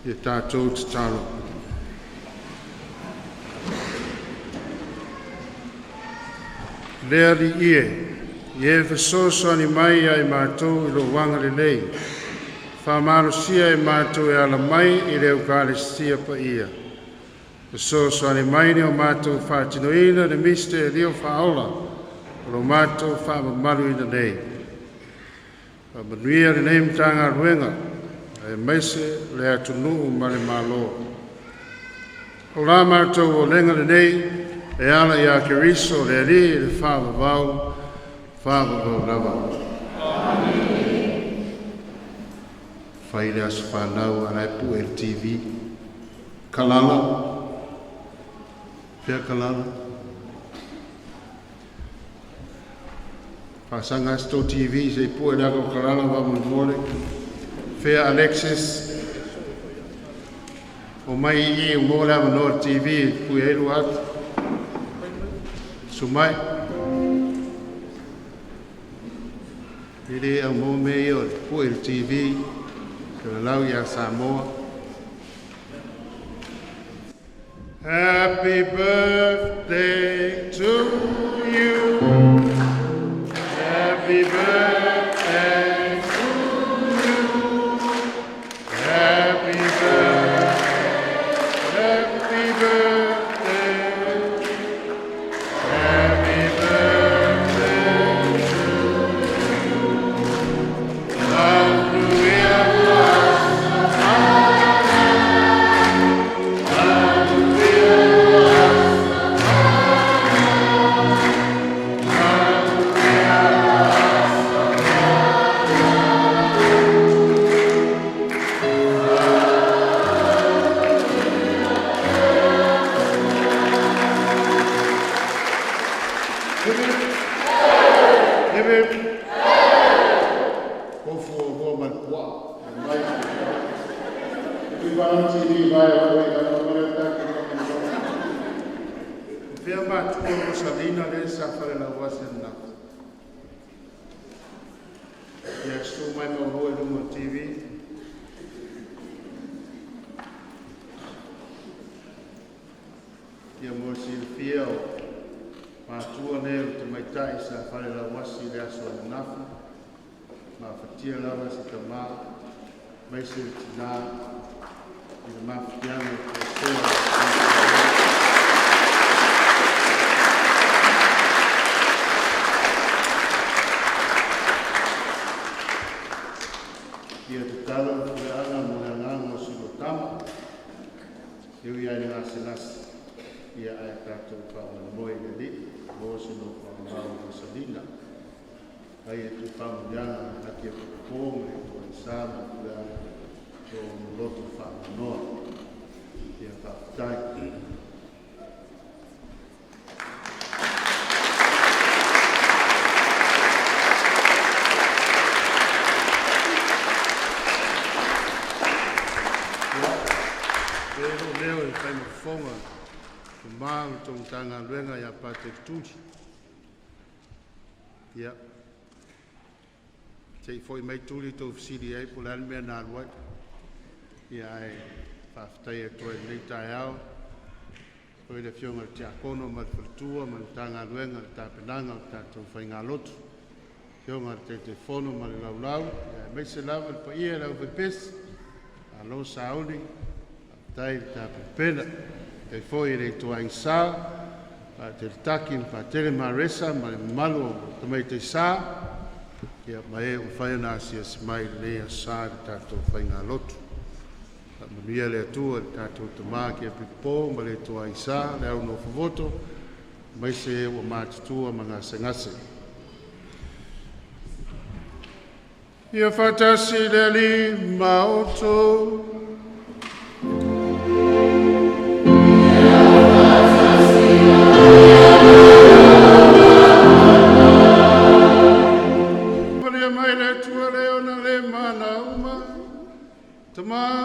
Ia tatou tatalo. Le Alii e, ia e fesoasoani mai ia i matou i lou agalelei, faamalosia e matou e ala mai i le Eukalestia paia. Fesoasoani mai ina ia matou faatinoina le misitelio faaola o lo matou faamamaluina nei. Faamanuia lenei Matagaluega aemaise o le atunuu ma le Malo. O la matou olega lenei e ala ia Keriso le Alii i le faavavau, faavavau lava. Fai le aso fanau a o la e pue i le TV. Kalala, fea Kalala? Faasaga lava se tou TV se i pue le ata o Kalala faamolemole. Fea Alexis? O mai i i ua maua le avanoa i le TV e pue ai lou ata. Susu mai. E le au maua mea ia o le pue i le TV. Te ia Samoa. Happy birthday to you. Happy birthday to you. Happy birthday. Happy birthday. Happy birthday to you. Hallelujah. Hip hip. Hip hip. Kofu o mua ma le puaa. Mai. Tui pa TV vai o i ka mare ta. Fea matua Rosalina le sa fale la wase na. Ia stu mai ma hoa i lunga o TV. Ia mo silafia o matua nei o tamaitai sa fale lauasi i le aso ananafi. Mafatia lava se tamā aemaise le tinā i le mafatiaga o toesea. Ia tatalo le fueaga mo le agaga o si o tama e ui ai le gasegase, ia ae tatou faamoemoe i le Alii mo se nofoaga o Rosalina. Ai e tu faamanuiaga laki e popo ma le tuaisa ma le puleaga o loto faamanoa. Ia faafetai. Ia, e lou leo e fai ma fofoga ma o le tou Matagaluega ia Pateki Tuli. Ia, se i foi mai Tuli tou fesili ai po o le a le mea na alu ai. Ia ae faafetai atu ai i lenei taeao o le afioga i le Tiakono ma le faletua ma le Matagaluega i le tapenaga o le tatou faigalotu. Afioga i le Taitaifono ma le laulau, ia aemaise lava le paia i le aufaipesi, malo sauni, faafetai le tapenapena. Faafetai foi i le ituaiga sa, Faateletaki ma Faatele Maresa ma le mamalu o tamaitai sa, ia ma e ua mafai ona asiasi mai i lenei aso sa i le tatou faigalotu. Faamanuia le Atua i le tatou tama kia pipo ma le ituaiga sa, le au nofovoto, aemaise ua matutua ma gasegase. Ia faatasi le Alii ma outou. Palia mai le Atua le ona le mana uma, Tama